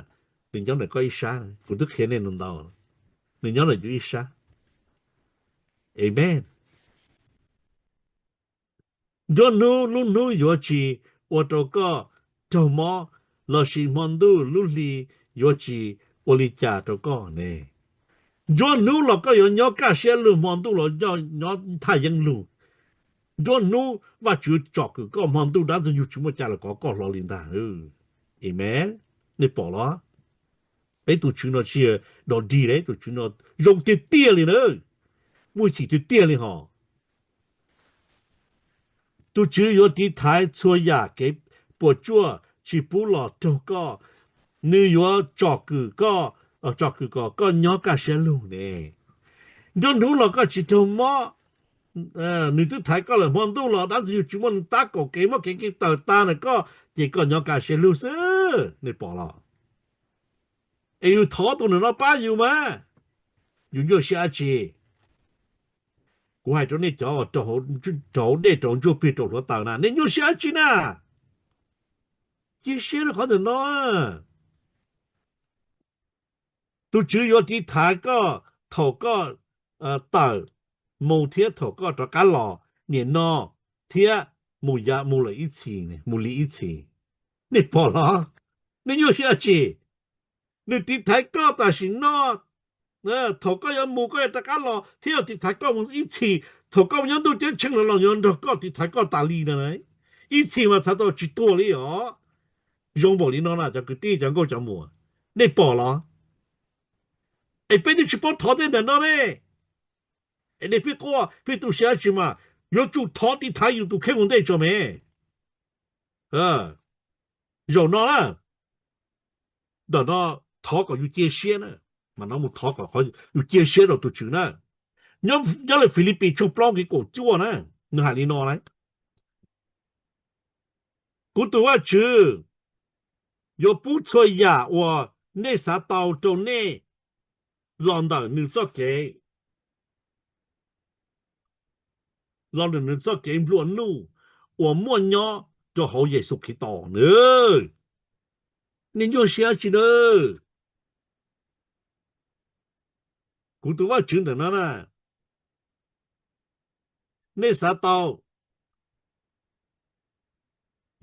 nws nyob ntawm koj ib sab. Kuv twb qhia nej ntau ntau, nws nyob ntawm yus ib sab. Amen. Nruab hnub lub hnub yuav tsis ua rau koj raug mob, lossis hmo ntuj lub hli yuav tsis ua li cas rau koj ne. Nruab hnub los koj yuav nyob kaj siab lug, hmo ntuj los nyob thaj yeeb lug. Nruab hnub Vajtswv tsom kwm koj hmo ntuj dab ntxwg nyoog tsis muaj cai los kov koj hlo li ntag. Amees. Nej pom los? Peb tus Tswv no tsis yog dog dig li, tus Tswv no zoo tiag tiag li na, muaj chim tiag tiag li hos. Tus Tswv yuav tiv thaiv txhua yam kev puas tsuaj tsis pub los raug koj. Nws yuav tsom kwm koj, tsom kwm kom koj nyob kaj siab lug ne. Nruab hnub los koj tsis raug mob. Nws twb thaiv koj lawm, hmo ntuj los dab ntxwg nyoog tsis muaj nws tab kaum kev, muab kev kev tawm tas ntawm koj, ces koj nyob kaj siab lug xwb. Nej pom los? Es yus thov tus ntawm no pab yus mas, yus nyuaj siab dab tsi? Kuv hais rau nej cov uas rau hauv dej rau ntsuj plig rau hluav taws na, nej nyuaj siab dab tsi na? Cia siab rau qhov ntawm no. Tus Tswv yuav tiv thaiv koj thaum koj tawm mus thiab thaum koj rov qab los, nim no thiab mus yav mus lawm ib txhis, mus li ib txhis. Nej pom los? Nej nyuaj siab dab tsi? Nws tiv thaiv koj tam sim no, thaum koj yuav mus koj yuav rov qab los thiab yuav tiv thaiv koj mus ib txhis, thaum koj mus nyob ntuj ceeb tsheej los los yuav nrog koj tiv thaiv koj tas li no. Ib txhis mas txhais tau tsis tuag li os. Zoo npaum li no na cov kwv tij cov nkauj cov muam, nej pom los? Es peb twb tsis paub thov tej ntawm no ne. Es nej pheej quaj pheej tu siab dab tsi mas, yuav tsum thov tiv thaiv yus tus kheej ua ntej tso me. Zaum no na, ntawm no thov kom yus cia siab na, mas no mus thov kom yus cia siab rau tus Tswv na. Nyob, nyob li Filipis tshooj plaub nqe kaum cuaj na, nws hais li no lauj: Kuv tus Vajtswv yuav pub txhua yam uas nej xav tau rau nej los ntawm nws txoj kev, los ntawm nws txoj kev nplua nuj uas muaj nyob rau hauv Yexus Khetos na. Nej nyuaj siab dab tsi na? Kuv tus Vajtswv ntawm no na, nej xav tau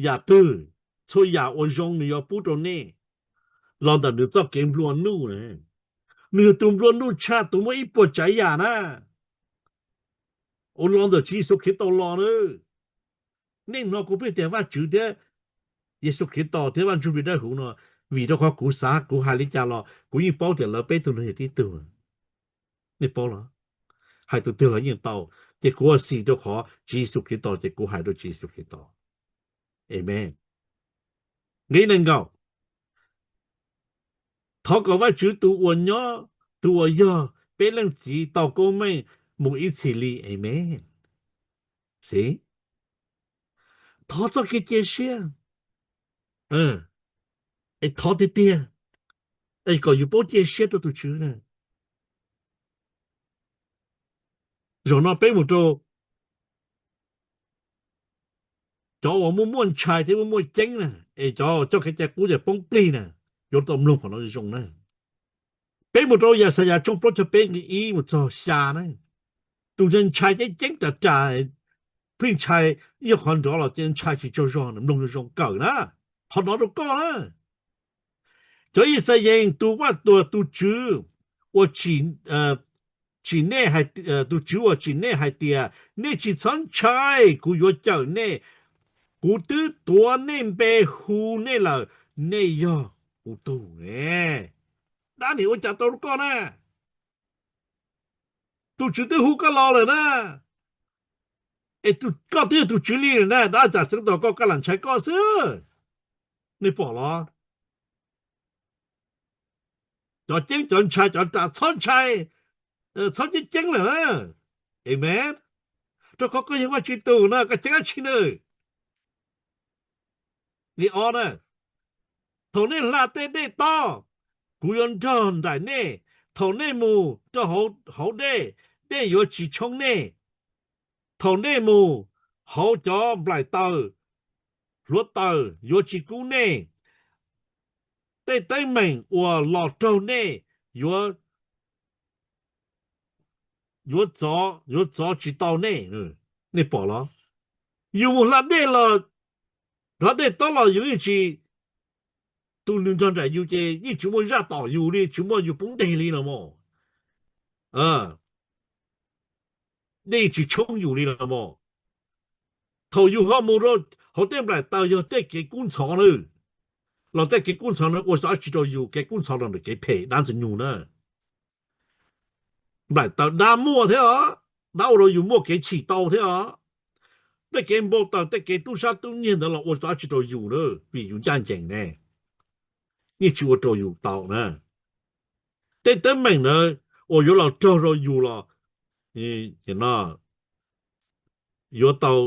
yam twg, txhua yam uas zoo nws yuav pub rau nej los ntawm nws txoj kev nplua nuj na. Nws yog tus nplua nuj tshaj, tus muaj ib puas tsav yam na, uas los ntawm Tswv Yexus Khetos los na. Nej hnov kuv pheej tias Vajtswv thiab Yexus Khetos thiab Vaj Ntsuj Plig Dawb Huv no, vim rau qhov kuv xav, kuv hais li cas los kuv yeej paub tias lawv peb tug no yog tib tug. Nej paub los? Hais tus twg los yeej tau, ces kuv ua xim rau qhov Tswv Yexus Khetos ces kuv hais rau Tswv Yexus Khetos. Amees. Nqe nees nkaum: Thov kom Vajtswv tus uas nyob, tus uas yog peb Leej Txiv tau koob meej mus ib txhis li. Amees. Xib, thov txoj kev cia siab, es thov tiag tiag, es kom yus paub cia siab rau tus Tswv na. Zaum no peb mus rau cov uas muaj muaj ntshai thiab muaj muaj ceeb na, es cov coj kev cai qub ces poob plig na, yuav tau mloog qhov no zoo na. Peb mus rau Yaxayas tshooj plaub caug peb nqe ib mus txog xya na. Tus ntshai ceeb ceeb ras ras, pheej ntshai, ib qho nrov los ces ntshai tsis tsaug zog, mloog zoo zoo kawm na. Qhov no rau koj na. Cov Yixalayees, tus vaj tuam tus Tswv uas tsim, tsim nej, tus Tswv uas tsim nej hais tias, nej tsis txhob ntshai, kuv yuav cawm nej, kuv twb tuav nej npe hu nej lawm, nej yog kuv tug. Dab nim ua cas tau rau koj na? Tus Tswv twb hu koj los lawm na, es koj twb yog tus Tswv li lawm na, dab cas txeeb tau koj, koj lam ntshai koj xwb. Nej pom los? Cov ceeb cov ntshai cov ras txhob ntshai, txhob ceeb ceeb lawm na. Amees. Rau qhov koj yog Vajtswv tus na, koj ceeb dab tsi na? Li ob na, thaum nej hla tej dej tob, kuv yuav nrog nraim nej. Thaum nej mus rau hauv dej, dej yuav tsis tshoob nej. Thaum nej mus hauv cov nplaim taws, hluav taws yuav tsis kub nej. Tej teeb meem uas los raug nej yuav, yuav txov, yuav txov tsis tau nej. Nej pom los? Yus mus hla dej los, hla dej tob los yus yeej tsis, tus nws nrog nraim yus ces yeej tsis muaj zaj tom yus li, tsis muaj yus poob deg li los mas. Dej tsis tshoob yus li los mas. Thaum yus ho mus rau hauv tej nplaim taws yog tej kev kub ntxhov na, los tej kev kub ntxhov no ua tsis tau yus, kev kub ntxhov los ntawm kev phem dab ntxwg nyoog na. Nplaim taws dab muaj thiab os, dab ua rau yus muaj kev chim tau thiab os. Tej kev npau taws, tej kev tub sab tub nyiag ntawd los ua tsis tau yus na, vim yus ncaj ncees ne, yeej tsis ua rau yus tau na. Tej teeb meem ntawd uas yuav los raug rau yus los yuav tau,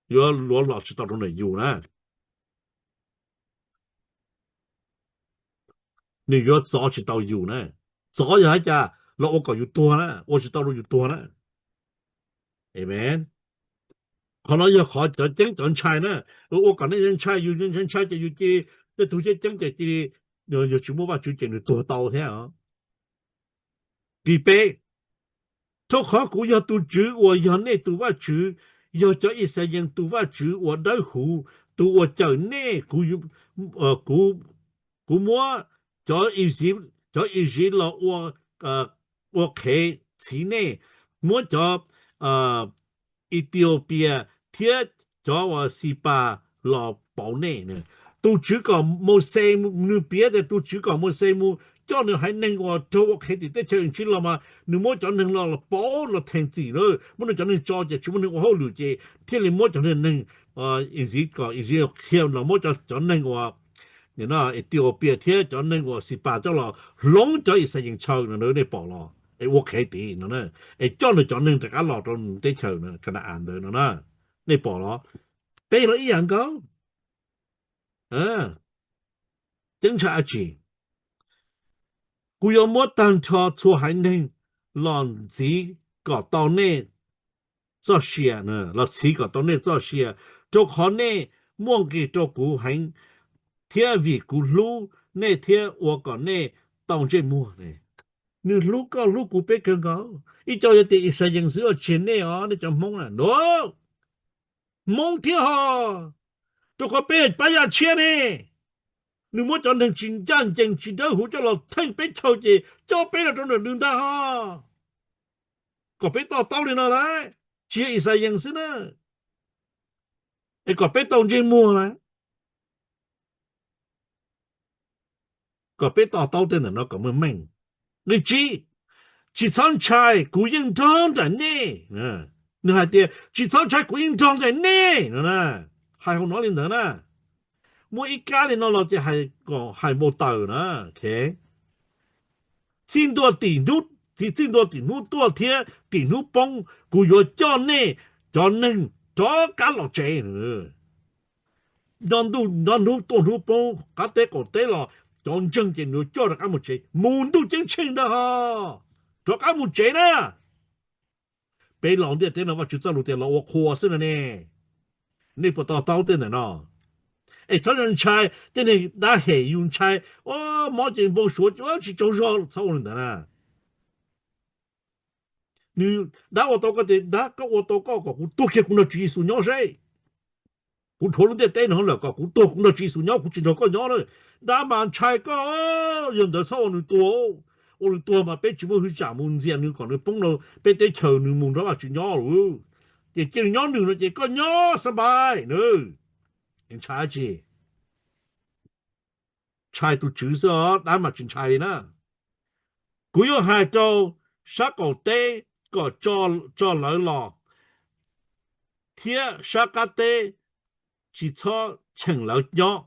yuav luag los tsis tau rau ntawm yus na. Nws yuav txov tsis tau yus na. Txov yog hais cas? Los ua kom yus tuag na, ua tsis tau rau yus tuag na. Amen. Qhov no yog qhov cov ceeb cov ntshai na, ua kom nej ntshai, yus ntshai ces yus cia li tej tug ceeb ceeb ces cia li, yog tsis muaj Vajtswv ces nws tuag tau thiab. Nqe peb, rau qhov kuv yog tus Tswv uas yog nej tus Vajtswv, yog cov Yixalayees tus Vajtswv uas dawb huv, tus uas cawm nej. Kuv, kuv muab cov Iziv, cov Iziv los ua qhev txhiv nej, muab cov Itiaupias thiab cov uas Xispas los pauv nej. Tus Tswv kom Mauxes, nws piav tias tus Tswv kom Mauxes mus coj nws haiv neeg uas raug ua qhev tim teb chaws Iziv los mas nws muab cov neeg los pauv los theem txim lawm, muab nws cov neeg tso ces tsis muaj neeg ua hauj lwm ces thiaj li muab cov neeg Iziv kom Iziv qhia los muab cov neeg uas Itiaupias thiab cov neeg uas Xispas coj los hloov cov Yixalayees chaw no nej pom los es ua qhev tid no, es coj nws cov neeg rov qab los rau teb chaws Ka na-as ntawd no na. Nej pom los? Peb los ib yam nkaus. Ceeb tsam dab tsi? Kuv yuav muab tag nrho txhua haiv neeg los ntxiv kom tau nej txoj sia, los txhiv kom tau nej txoj sia, rau qhov nej muaj nqis rau kuv heev, thiab vim kuv hlub nej thiab ua kom nej tau ntsej muag. Nws hlub koj hlub kuv peb kawg nkaus. Ib co yog tias Yixalayees xwb los tsis yog nej os, nej cov Hmoob na, no, Hmoob thiab ho, rau qhov peb yog pab yaj tshiab ne. Nws muab cov neeg tsis ncaj ncees tsis dawb huv coj los theej peb chaw ces coj peb los rau ntawm nws ntag ho. Kom peb to taub li no lauj, tsis yog Yixalayees xwb na, es kom peb tau ntsej muag lauj. Kom peb to taub tej ntawm no kom meej meej. Nqe tsib, tsis txhob ntshai, kuv yeej nrog nraim nej. Nws hais tias tsis txhob ntshai, kuv yeej nrog nraim nej no. Hais hauv no li ntawd na. Muaj ib kab li no los ces hais kom hais npau taws na. Txij ntua tim hnub, txij ntua tim hnub tuaj thiab tim hnub poob, kuv yuav coj nej cov neeg rov qab los tsev. Nyob ntuj nyob hnub tuaj hnub poob, qab teb qaum teb los cov ntseeg ces nws yuav coj rov qab mus tsev, mus ntuj ceeb tsheej ntag ho, rov qab mus tsev na. Peb los ntiaj teb no Vajtswv txoj lus tias los ua qhua xwb no ne. Nej puas to taub tej ntawm no? Es txhob ntshai tej neeg dab hem yus ntshai, mob ces npau suav tsis tsaug zog, txhob ua li ntawd na. Nws, dab ua tau koj ces dab, koj ua tau koj kom kuv tuag kiag kuv nrog Tswv Yexus nyob seb. Kuv dhuav lub ntiaj teb no lawm kom kuv tuag kuv nrog Tswv Yexus nyob, kuv tsis nrog koj nyob na. Dab mas ntshai koj, yog ntawd txhob ua nws tuag. Ua nws tuag mas peb tsis muaj hwj tsam mus ntxias nws kom nws poob rau peb teb chaws nws mus nrog Vajtswv nyob lawm. Ces cia nws nyob nws no ces koj nyob xab npais na. Ntshai dab tsi? Ntshai tus Tswv xwb os, dab mas tsis ntshai li na. Kuv yuav hais rau sab qaum teb kom tso lawv los, thiab sab qab teb tsis txhob cheem lawv nyob.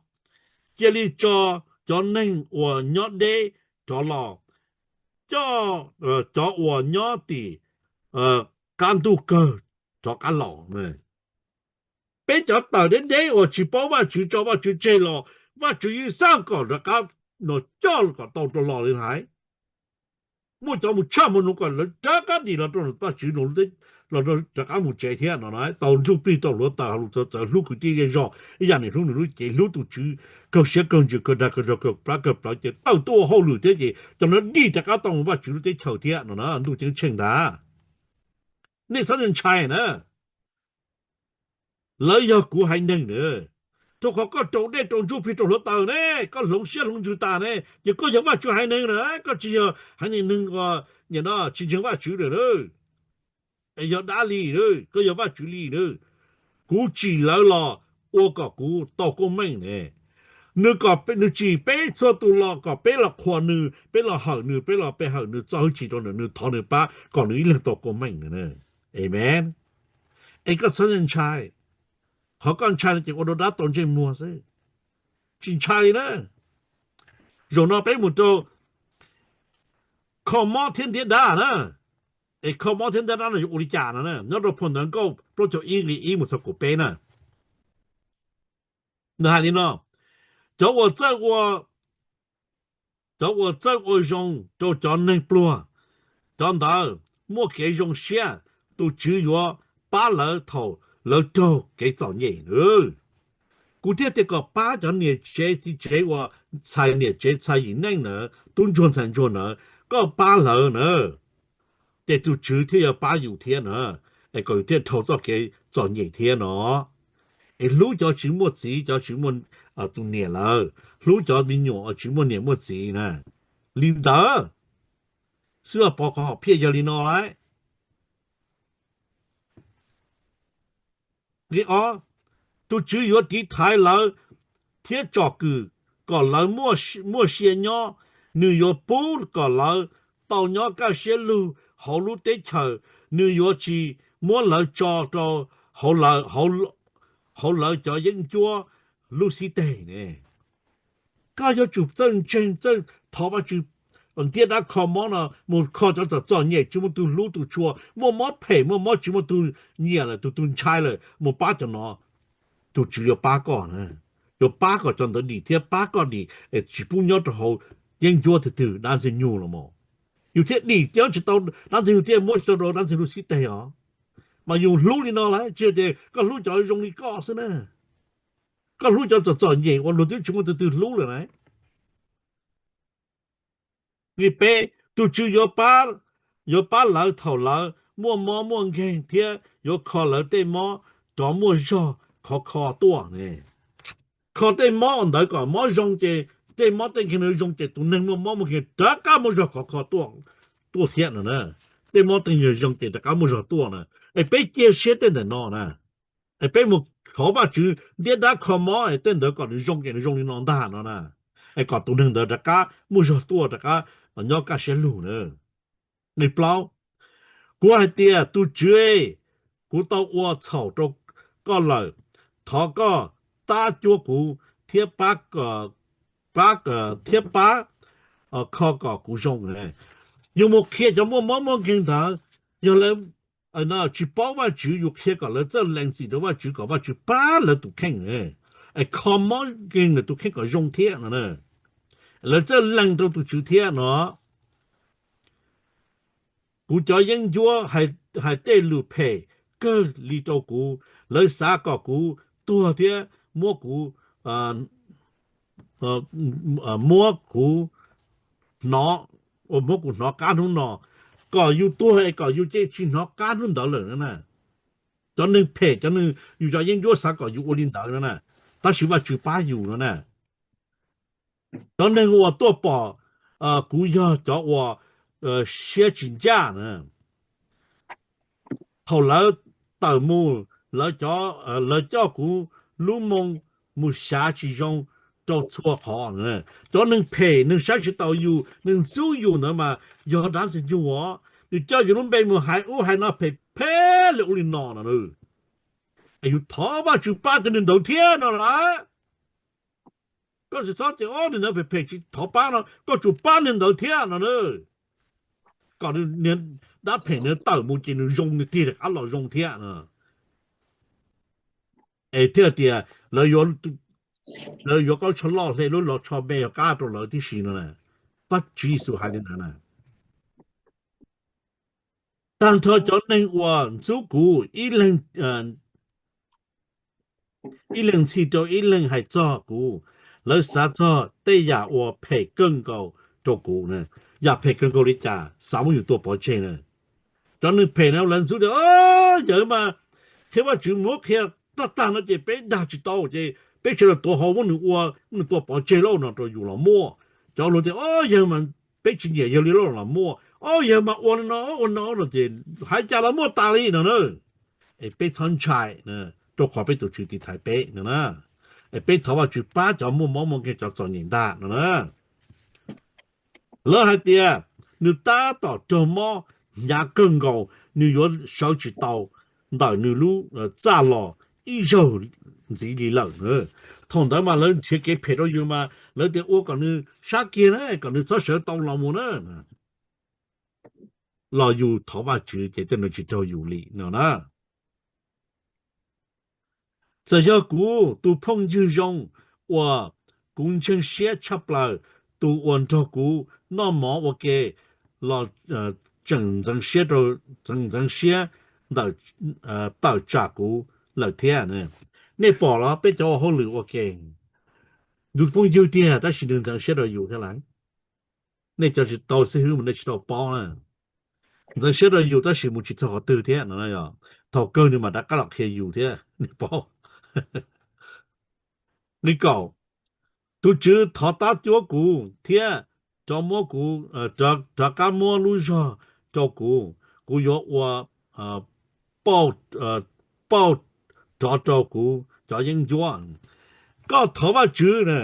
Cia li tso cov neeg uas nyob deb rov los, coj cov uas nyob tim qab ntuj kawg rov qab los. Peb cov tawm deb deb uas tsis paub Vajtswv tso Vajtswv tseg los Vajtswv yeej xaj kom rov qab no coj kom tau rov los li hais. Muaj cov mus tshaj mus nus kom lawv rov qab dim los rau Vajtswv, los rov qab mus tsev thiab no, tau ntsuj plig tau hluav taws hauv lus txawv txawv, hlub kwv tij zej zog ib yam nws hlub nws lub cev, hlub tus Tswv, kawg siab kawg ntsws kawg dag kawg zog kawg plab kawg plawv ces tawm tuaj ua hauj lwm thiab ces cov no dim rov qab tau mus Vajtswv lub teb chaws thiab no na, ntuj ceeb tsheej ntag. Nej txhob ntshai na. Lawv yog kuv haiv neeg na. Rau qhov koj rau dej rau ntsuj plig rau hluav taws ne, koj hloov siab hloov ntsws tas ne, ces koj yog Vajtswv haiv neeg na, koj tsis yog haiv neeg, neeg uas nim no tsis ntseeg Vajtswv lawm na. Es yog dab li na, koj yog Vajtswv li na. Kuv tsim lawv los ua kom kuv tau koob meej ne. Nws kom, nws tsim peb txhua tus los kom peb los qhuas nws, peb los hawm nws, peb los pe hawm nws, txo hwj chim rau nws, nws thov nws pab kom nws ib leeg tau koob meej. Amen. Es koj txhob ntshai. Qhov koj ntshai no ces ua rau dab tau ntsej muag xwb, tsis ntshai li na. Zaum no peb mus rau kho mob thiab ntiab dab na. Es kho mob thiab ntiab dab no yuav ua li cas no na? Nyob rau phau Ntawv Nkauj plaub caug ib nqe ib mus txog kaum peb na. Nws hais li no: Cov uas txawj ua, cov uas txawj ua zoo rau cov neeg pluag, cov ntawd muaj kev zoo siab, tus Tswv yuav pab lawv thaum lawv raug kev txom nyem. Kuv thiaj tias kom pab cov niam tsev txiv tsev uas txhais niam tsev txhais yim neej na, tub ntsuag ntxhais ntsuag na, koj pab lawv na, ces tus Tswv thiaj yuav pab yus thiab na, es kom yus thiaj dhau txoj kev txom nyem thiab no. Es hlub cov tsis muaj txiv, cov tsis muaj tus niam lawm, hlub cov me nyuam tsis muaj niam muaj txiv na. Li ntawd xwb los pov qhov hom phiaj yog li no lauj. Nqe ob, tus Tswv yuav tiv thaiv lawv thiab tsom kwm kom lawv muaj sia nyob. Nws yuav pub kom lawv tau nyob kaj siab lug hauv lub teb chaws. Nws yuav tsis muab lawv tso rau hauv lawv cov yeeb ncuab lub xib teg ne. Koj yuav tsum txawj ntseeg, txawj thov Vajtswv, ntiab dab kho mob no mus kho cov txom txom nyem tsis muaj tus hlub tus tshua, muaj mob phem muaj mob tsis muaj tus nyiam lawm, tus tus ntshai lawm, mus pab cov no. Tus Tswv yuav pab koj, yuav pab kom cov ntawd dim thiab pab koj dim es tsis pub nyob rau hauv yeeb ncuab twg twg dab ntxwg nyoog los mas. Yus thiaj dim nyob tsis tau dab ntxwg nyoog thiab muab tso rau dab ntxwg nyoog lub xib teg os. Mas yus hlub li no lawm, tsis yog tias koj hlub cov zoo li koj xwb na. Koj hlub cov txom txom nyem uas luag twb tsis muaj tus twg hlub lawm na. Nqe peb, tus Tswv yuav pab lawv thaum lawv muaj mob muaj nkeeg thiab yuav kho lawv tej mob rov muaj zog khov kho tuaj. Kho tej mob ntawd kom mob zoo ces, tej mob tej nkeeg ntawd zoo ces tus neeg muaj mob muaj nkeeg rov qab muaj zog khov kho tuaj thiab no na. Tej mob tej nkeeg zoo ces rov qab muaj zog tuaj na. Es peb cia siab tej ntawm no na. Es peb mus thov Vajtswv ntiab dab kho mob es tej ntawd kom nws zoo ces nws zoo li no ntag no na. Es kom tus neeg ntawd rov qab muaj zog tuaj, rov qab nyob kaj siab lug na. Nqe plaub, kuv hais tias, tus Tswv, kuv tau ua txhaum rau koj lawm, thov koj tab cuab kuv thiab pab, pab, thiab pab kho kom kuv zoo. Yus mus qhia cov muaj mob muaj nkeeg ntawd, yog lawv tsis paub Vajtswv, yus qhia kom lawv txawj lees txim rau Vajtswv kom Vajtswv pab lawv tus kheej, es kho mob nkeeg lawv tus kheej kom zoo thiab no. Lawv txawj lees rau tus Tswv thiab no. Kuv cov yeeb ncuab hais tej lus phem kawg li rau kuv, lawv xav kom kuv tuag thiab muab kuv, muab kuv hnov, muab kuv hnov qab hnub no, kom yus tuag es kom yus cia tsis hnov qab hnub ntawd lawm na. Cov neeg phem, cov neeg yus cov yeeb ncuab xav kom yus ua li ntawd no na, tab sis Vajtswv pab yus no na. Cov neeg uas tuaj pom kuv yog cov uas siab tsis ncaj na. Thaum lawv tawm mus, lawv coj kuv lub moo mus xyav tsis zoo rau txhua qhov. Cov neeg phem, neeg saib tsis taus yus, neeg ntxub yus ntawd mas yog dab ntxwg nyoog os. Nws coj yus lub npe mus hais ub hais no phem phem li ub li no no. Es yus thov Vajtswv pab cov neeg ntawd thiab no lawm. Koj tsis txhob tias, o, neeg ntawd phem phem tsis thov pab no, koj tsum pab neeg ntawd thiab no na. Kom dab phem ntawd tawm mus ces nws zoo, nws tig rov qab los zoo thiab no. Es thiaj tias lawv yuav koj tsho loj hle lub los tsho me qab rau lawv tib si no na. Vajtswv Yexus hais li ntawd na. Tag nrho cov neeg uas ntxub kuv, ib leeg ntxhi rau ib leeg hais txog kuv, lawv xav txog tej yam uas phem kawg nkaus rau kuv. Yam phem kawg nkaus li cas? Xav muab yus tua pov tseg na. Cov neeg phem na lawv ntxub tias, yawg mas qhia Vajtswv muab qhia tag tag no ces peb dag tsis tau ces peb sawv daws tuav hauv muab nws ua, muab nws tua pov tseg lauj no rau yus los muaj. Cov luag tias, o, yawg mas peb tsis nyiam yawg li lauj los muaj. O, yawg mas ua li no ua no no ces hais cas los muaj tas li no na. Es peb txhob ntshai na. rau qhov peb tus Tswv tiv thaiv peb no na. Es peb thov Vajtswv pab cov muaj mob muaj nkeeg, cov txom nyem ntag no na. Lawv hais tias nws tab tom raug mob hnyav kawg nkaus, nws yuav sawv tsis tau ntawm nws lub txaj los ib zaug ntxiv li lawm. Thaum ntawd mas lawv nrhiav kev phem rau yus mas lawv tias ua kom nws sab kiag na, kom nws txhob sawv tau los mus na. Los yus thov Vajtswv ces tej no tsis raug yus li no na. Txawm yog kuv tus phooj ywg zoo uas kuv ntseeg siab tshaj plaws, tus uas nrog kuv noj mov ua ke los tseem ntxeev siab ntawm tawm tsam kuv lawm thiab. Nej pom los peb cov ua hauj lwm ua ke, tus phooj ywg tiag tab sis nws ntxeev siab rau yus thiab lawm. Nej cov tsis tau xib hwb mas nej tsis tau paub na. Ntxeev siab rau yus tab sis mus tsis txog qhov twg thiab no. Thaum kawg nws mam rov qab los qhia yus thiab, nej paub. Nqe kaum, tus Tswv thov tab cuab kuv thiab rov muab kuv, rov qab muab lub zog rau kuv, kuv yuav ua pauj rov rau kuv cov yeeb ncuab. Koj thov Vajtswv na,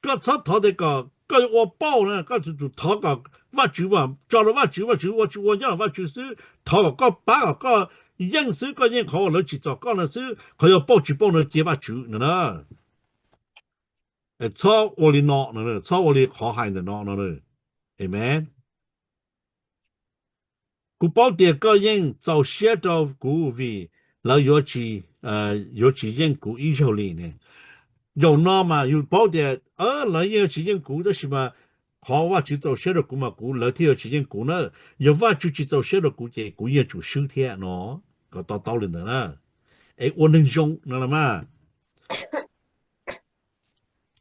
koj txhob thov tias kom koj yuav ua pauj na, koj tsum thov kom Vajtswv, tso rau Vajtswv, Vajtswv ua tsis ua nyob Vajtswv xwb, thov kom koj pab kom koj yeej xwb, koj yeej qhov uas lawv tsim txom koj no xwb, qhov yog pauj tsis pauj no cia Vajtswv no na. Txhob ua li no, txhob ua li qhov hais ntawm no no. Amen. Kuv paub tias koj yeej txaus siab rau kuv vim lawv yuav tsis yeej kuv ib zaug li ne. Zaum no mas yus paub tias lawv yeej yuav tsis yeej kuv tab sis mas qhov Vajtswv txaus siab rau kuv mas kuv, lawv thiaj yuav tsis yeej kuv na. Yog Vajtswv tsis txaus siab rau kuv ces kuv yeej tsum swb thiab no. Kom to taub li ntawd na. Es ua neeg zoo no los mas.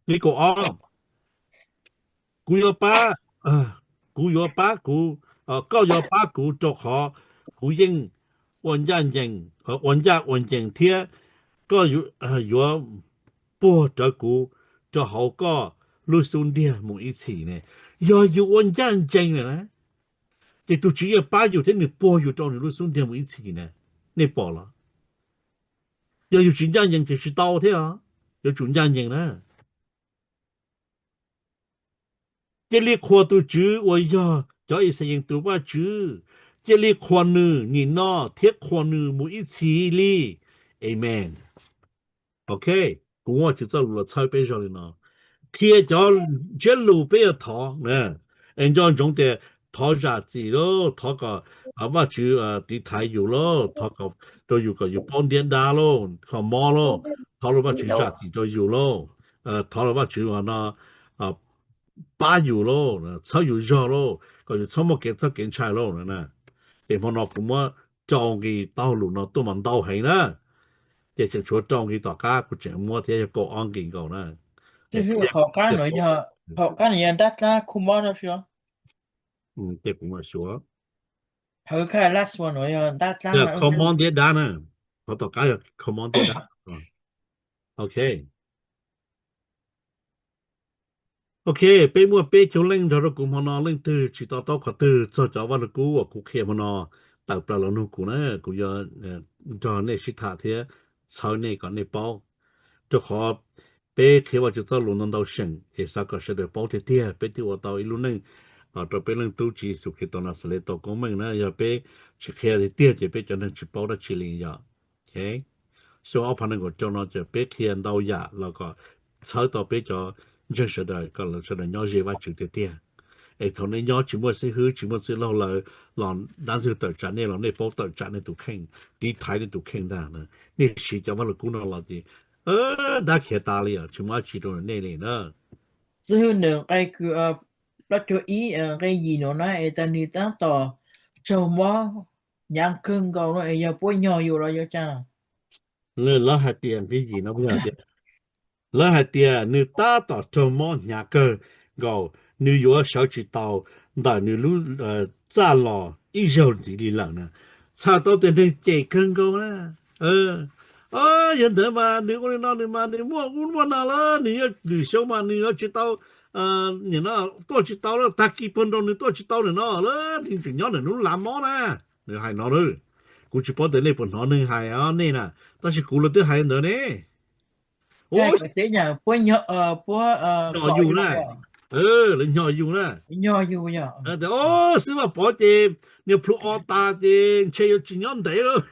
Nqe kaum ob, kuv yuav pab, kuv yuav pab kuv, koj yuav pab kuv rau qhov kuv yeej ua ncaj ncees, ua ncaj ua ncees thiab koj yuav puag rawv kuv rau hauv koj lub xub ntiag mus ib txhis ne. Yog yus ua ncaj ncees lawm na, ces tus Tswv yeej pab yus thiab nws puag yus rau nws lub xub ntiag mus ib txhis na. Nej pom los? Yog yus tsis ncaj ncees ces tsis tau thiab os, yuav tsum ncaj ncees na. Cia li qhuas tus Tswv uas yog cov Ixayees tus Vajtswv, cia li qhuas nws nim no thiab qhuas nws mus ib txhis li. Amen. Ok, kuv muab Vajtswv txoj lus los txhawb peb zog li no, qhia cov ntsiab lus peb yuav thov na. Es nco ntsoov tias thov zam txim lauj, thov kom Vajtswv tiv thaiv yus lauj, thov kom rau yus kom yus paub ntiab dab lauj, kho mob lauj, thov los Vajtswv zam txim rau yus lauj, thov los Vajtswv no pab yus lauj, txhawb yus zog lauj, kom yus txhob muaj kev txhawj kev ntshai lauj na. Ces hmo no kuv muab rau nqi tau lus no tuaj mas ntau heev na. Ces tseem tshuav rau nqi tom qab kuv tseem muab thiab, yog kaum ob nqi nkaus na. Ces kuv mam xyuas. Kho mob ntiab dab na, qhov tom qab yog kho mob ntiab dab. Ok. Ok, peb muaj peb caug leej nrog rau kuv hmo no, leej twg tsis to taub qhov twg txog cov Vaj Lug Kub uas kuv qhia hmo no, tawm plaws los nug kuv na, kuv yuav nrog nej sib tham thiab txhawb nej kom nej paub. Rau qhov peb qhia Vajtswv txoj lus ntau ntau seem es xav kom sawv daws paub tiag tiag, peb thiaj ua tau ib lub neej los rau peb Leej Tub Tswv Yexus Khetos Naxales tau koob meej na. Yog peb tsis qhia tiag tiag ces peb cov neeg tsis paub dab tsi li yom. Xyoo ob phav nees nkaum rau no ces peb qhia ntau yam los kom txhawb tau peb cov ntseeg sawv daws kom sawv daws nyob ze Vajtswv tiag tiag. Es thaum nej nyob tsis muaj xib hwb tsis muaj txwj laug lawv los dab ntxwg tawm tsam nej los nej paub tawm tsam nej tus kheej, tiv thaiv nej tus kheej ntag. Nej siv cov Vaj Lug Kub no los ces dab khiav tas li os, tsis muaj dab tsi rau nej li na. Txwj hwb nws nqe kws plaub caug ib nqe yim no na es tas nws tab tom raug mob hnyav kawg nkaus no es yog puab nyog yus los yuav cas? Lawv hais tias nqe yim no, lawv hais tias nws tab tom raug mob hnyav kawg nkaus, nws yuav sawv tsis tau ntawm nws lub txaj los ib zaug ntxiv li lawm na. Txhais tau tias neeg cem kawg nkaus na. Yog ntawd mas nws ua li no nws mas nws muaj ub muaj no lawm, nws yuav lwm xyoo mas nws yuav tsis tau, tuaj tsis tau lawm, tag kis puag nraus nws tuaj tsis tau ntawm no lawm, nws tseem nyob ntawm nws lub lav mob na. Nws hais no lawm. Kuv tsis paub tias nej puas hnov neeg hais os nej na, tab sis kuv los twb hais ntawd ne. Ua, nyom yus na, lawv nyom yus na. Tias, o, xib fwb Vaj Pov ces niag plhu o tas ces ntshe yuav tsis nyob ntev lauj.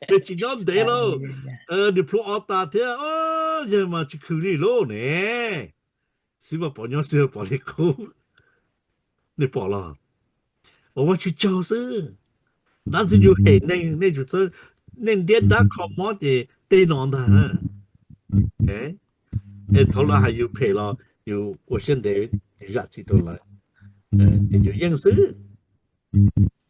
Ces tsis nyob ntev lauj, niag plhu o tas thiab, yawg mas tsis khwv li lauj ne. Xib Vaj Pov nyob xib Vaj Pov li qub, nej pom los? Ua, Vajtswv tsaug xwb. Dab ntxwg nyoog hem neeg, nej ntiab dab kho mob ces tej no ntag na. Es thaum lawv hais yus phem los yus ua siab ntev, yus zam txim rau lawv, ces yus yeej xwb.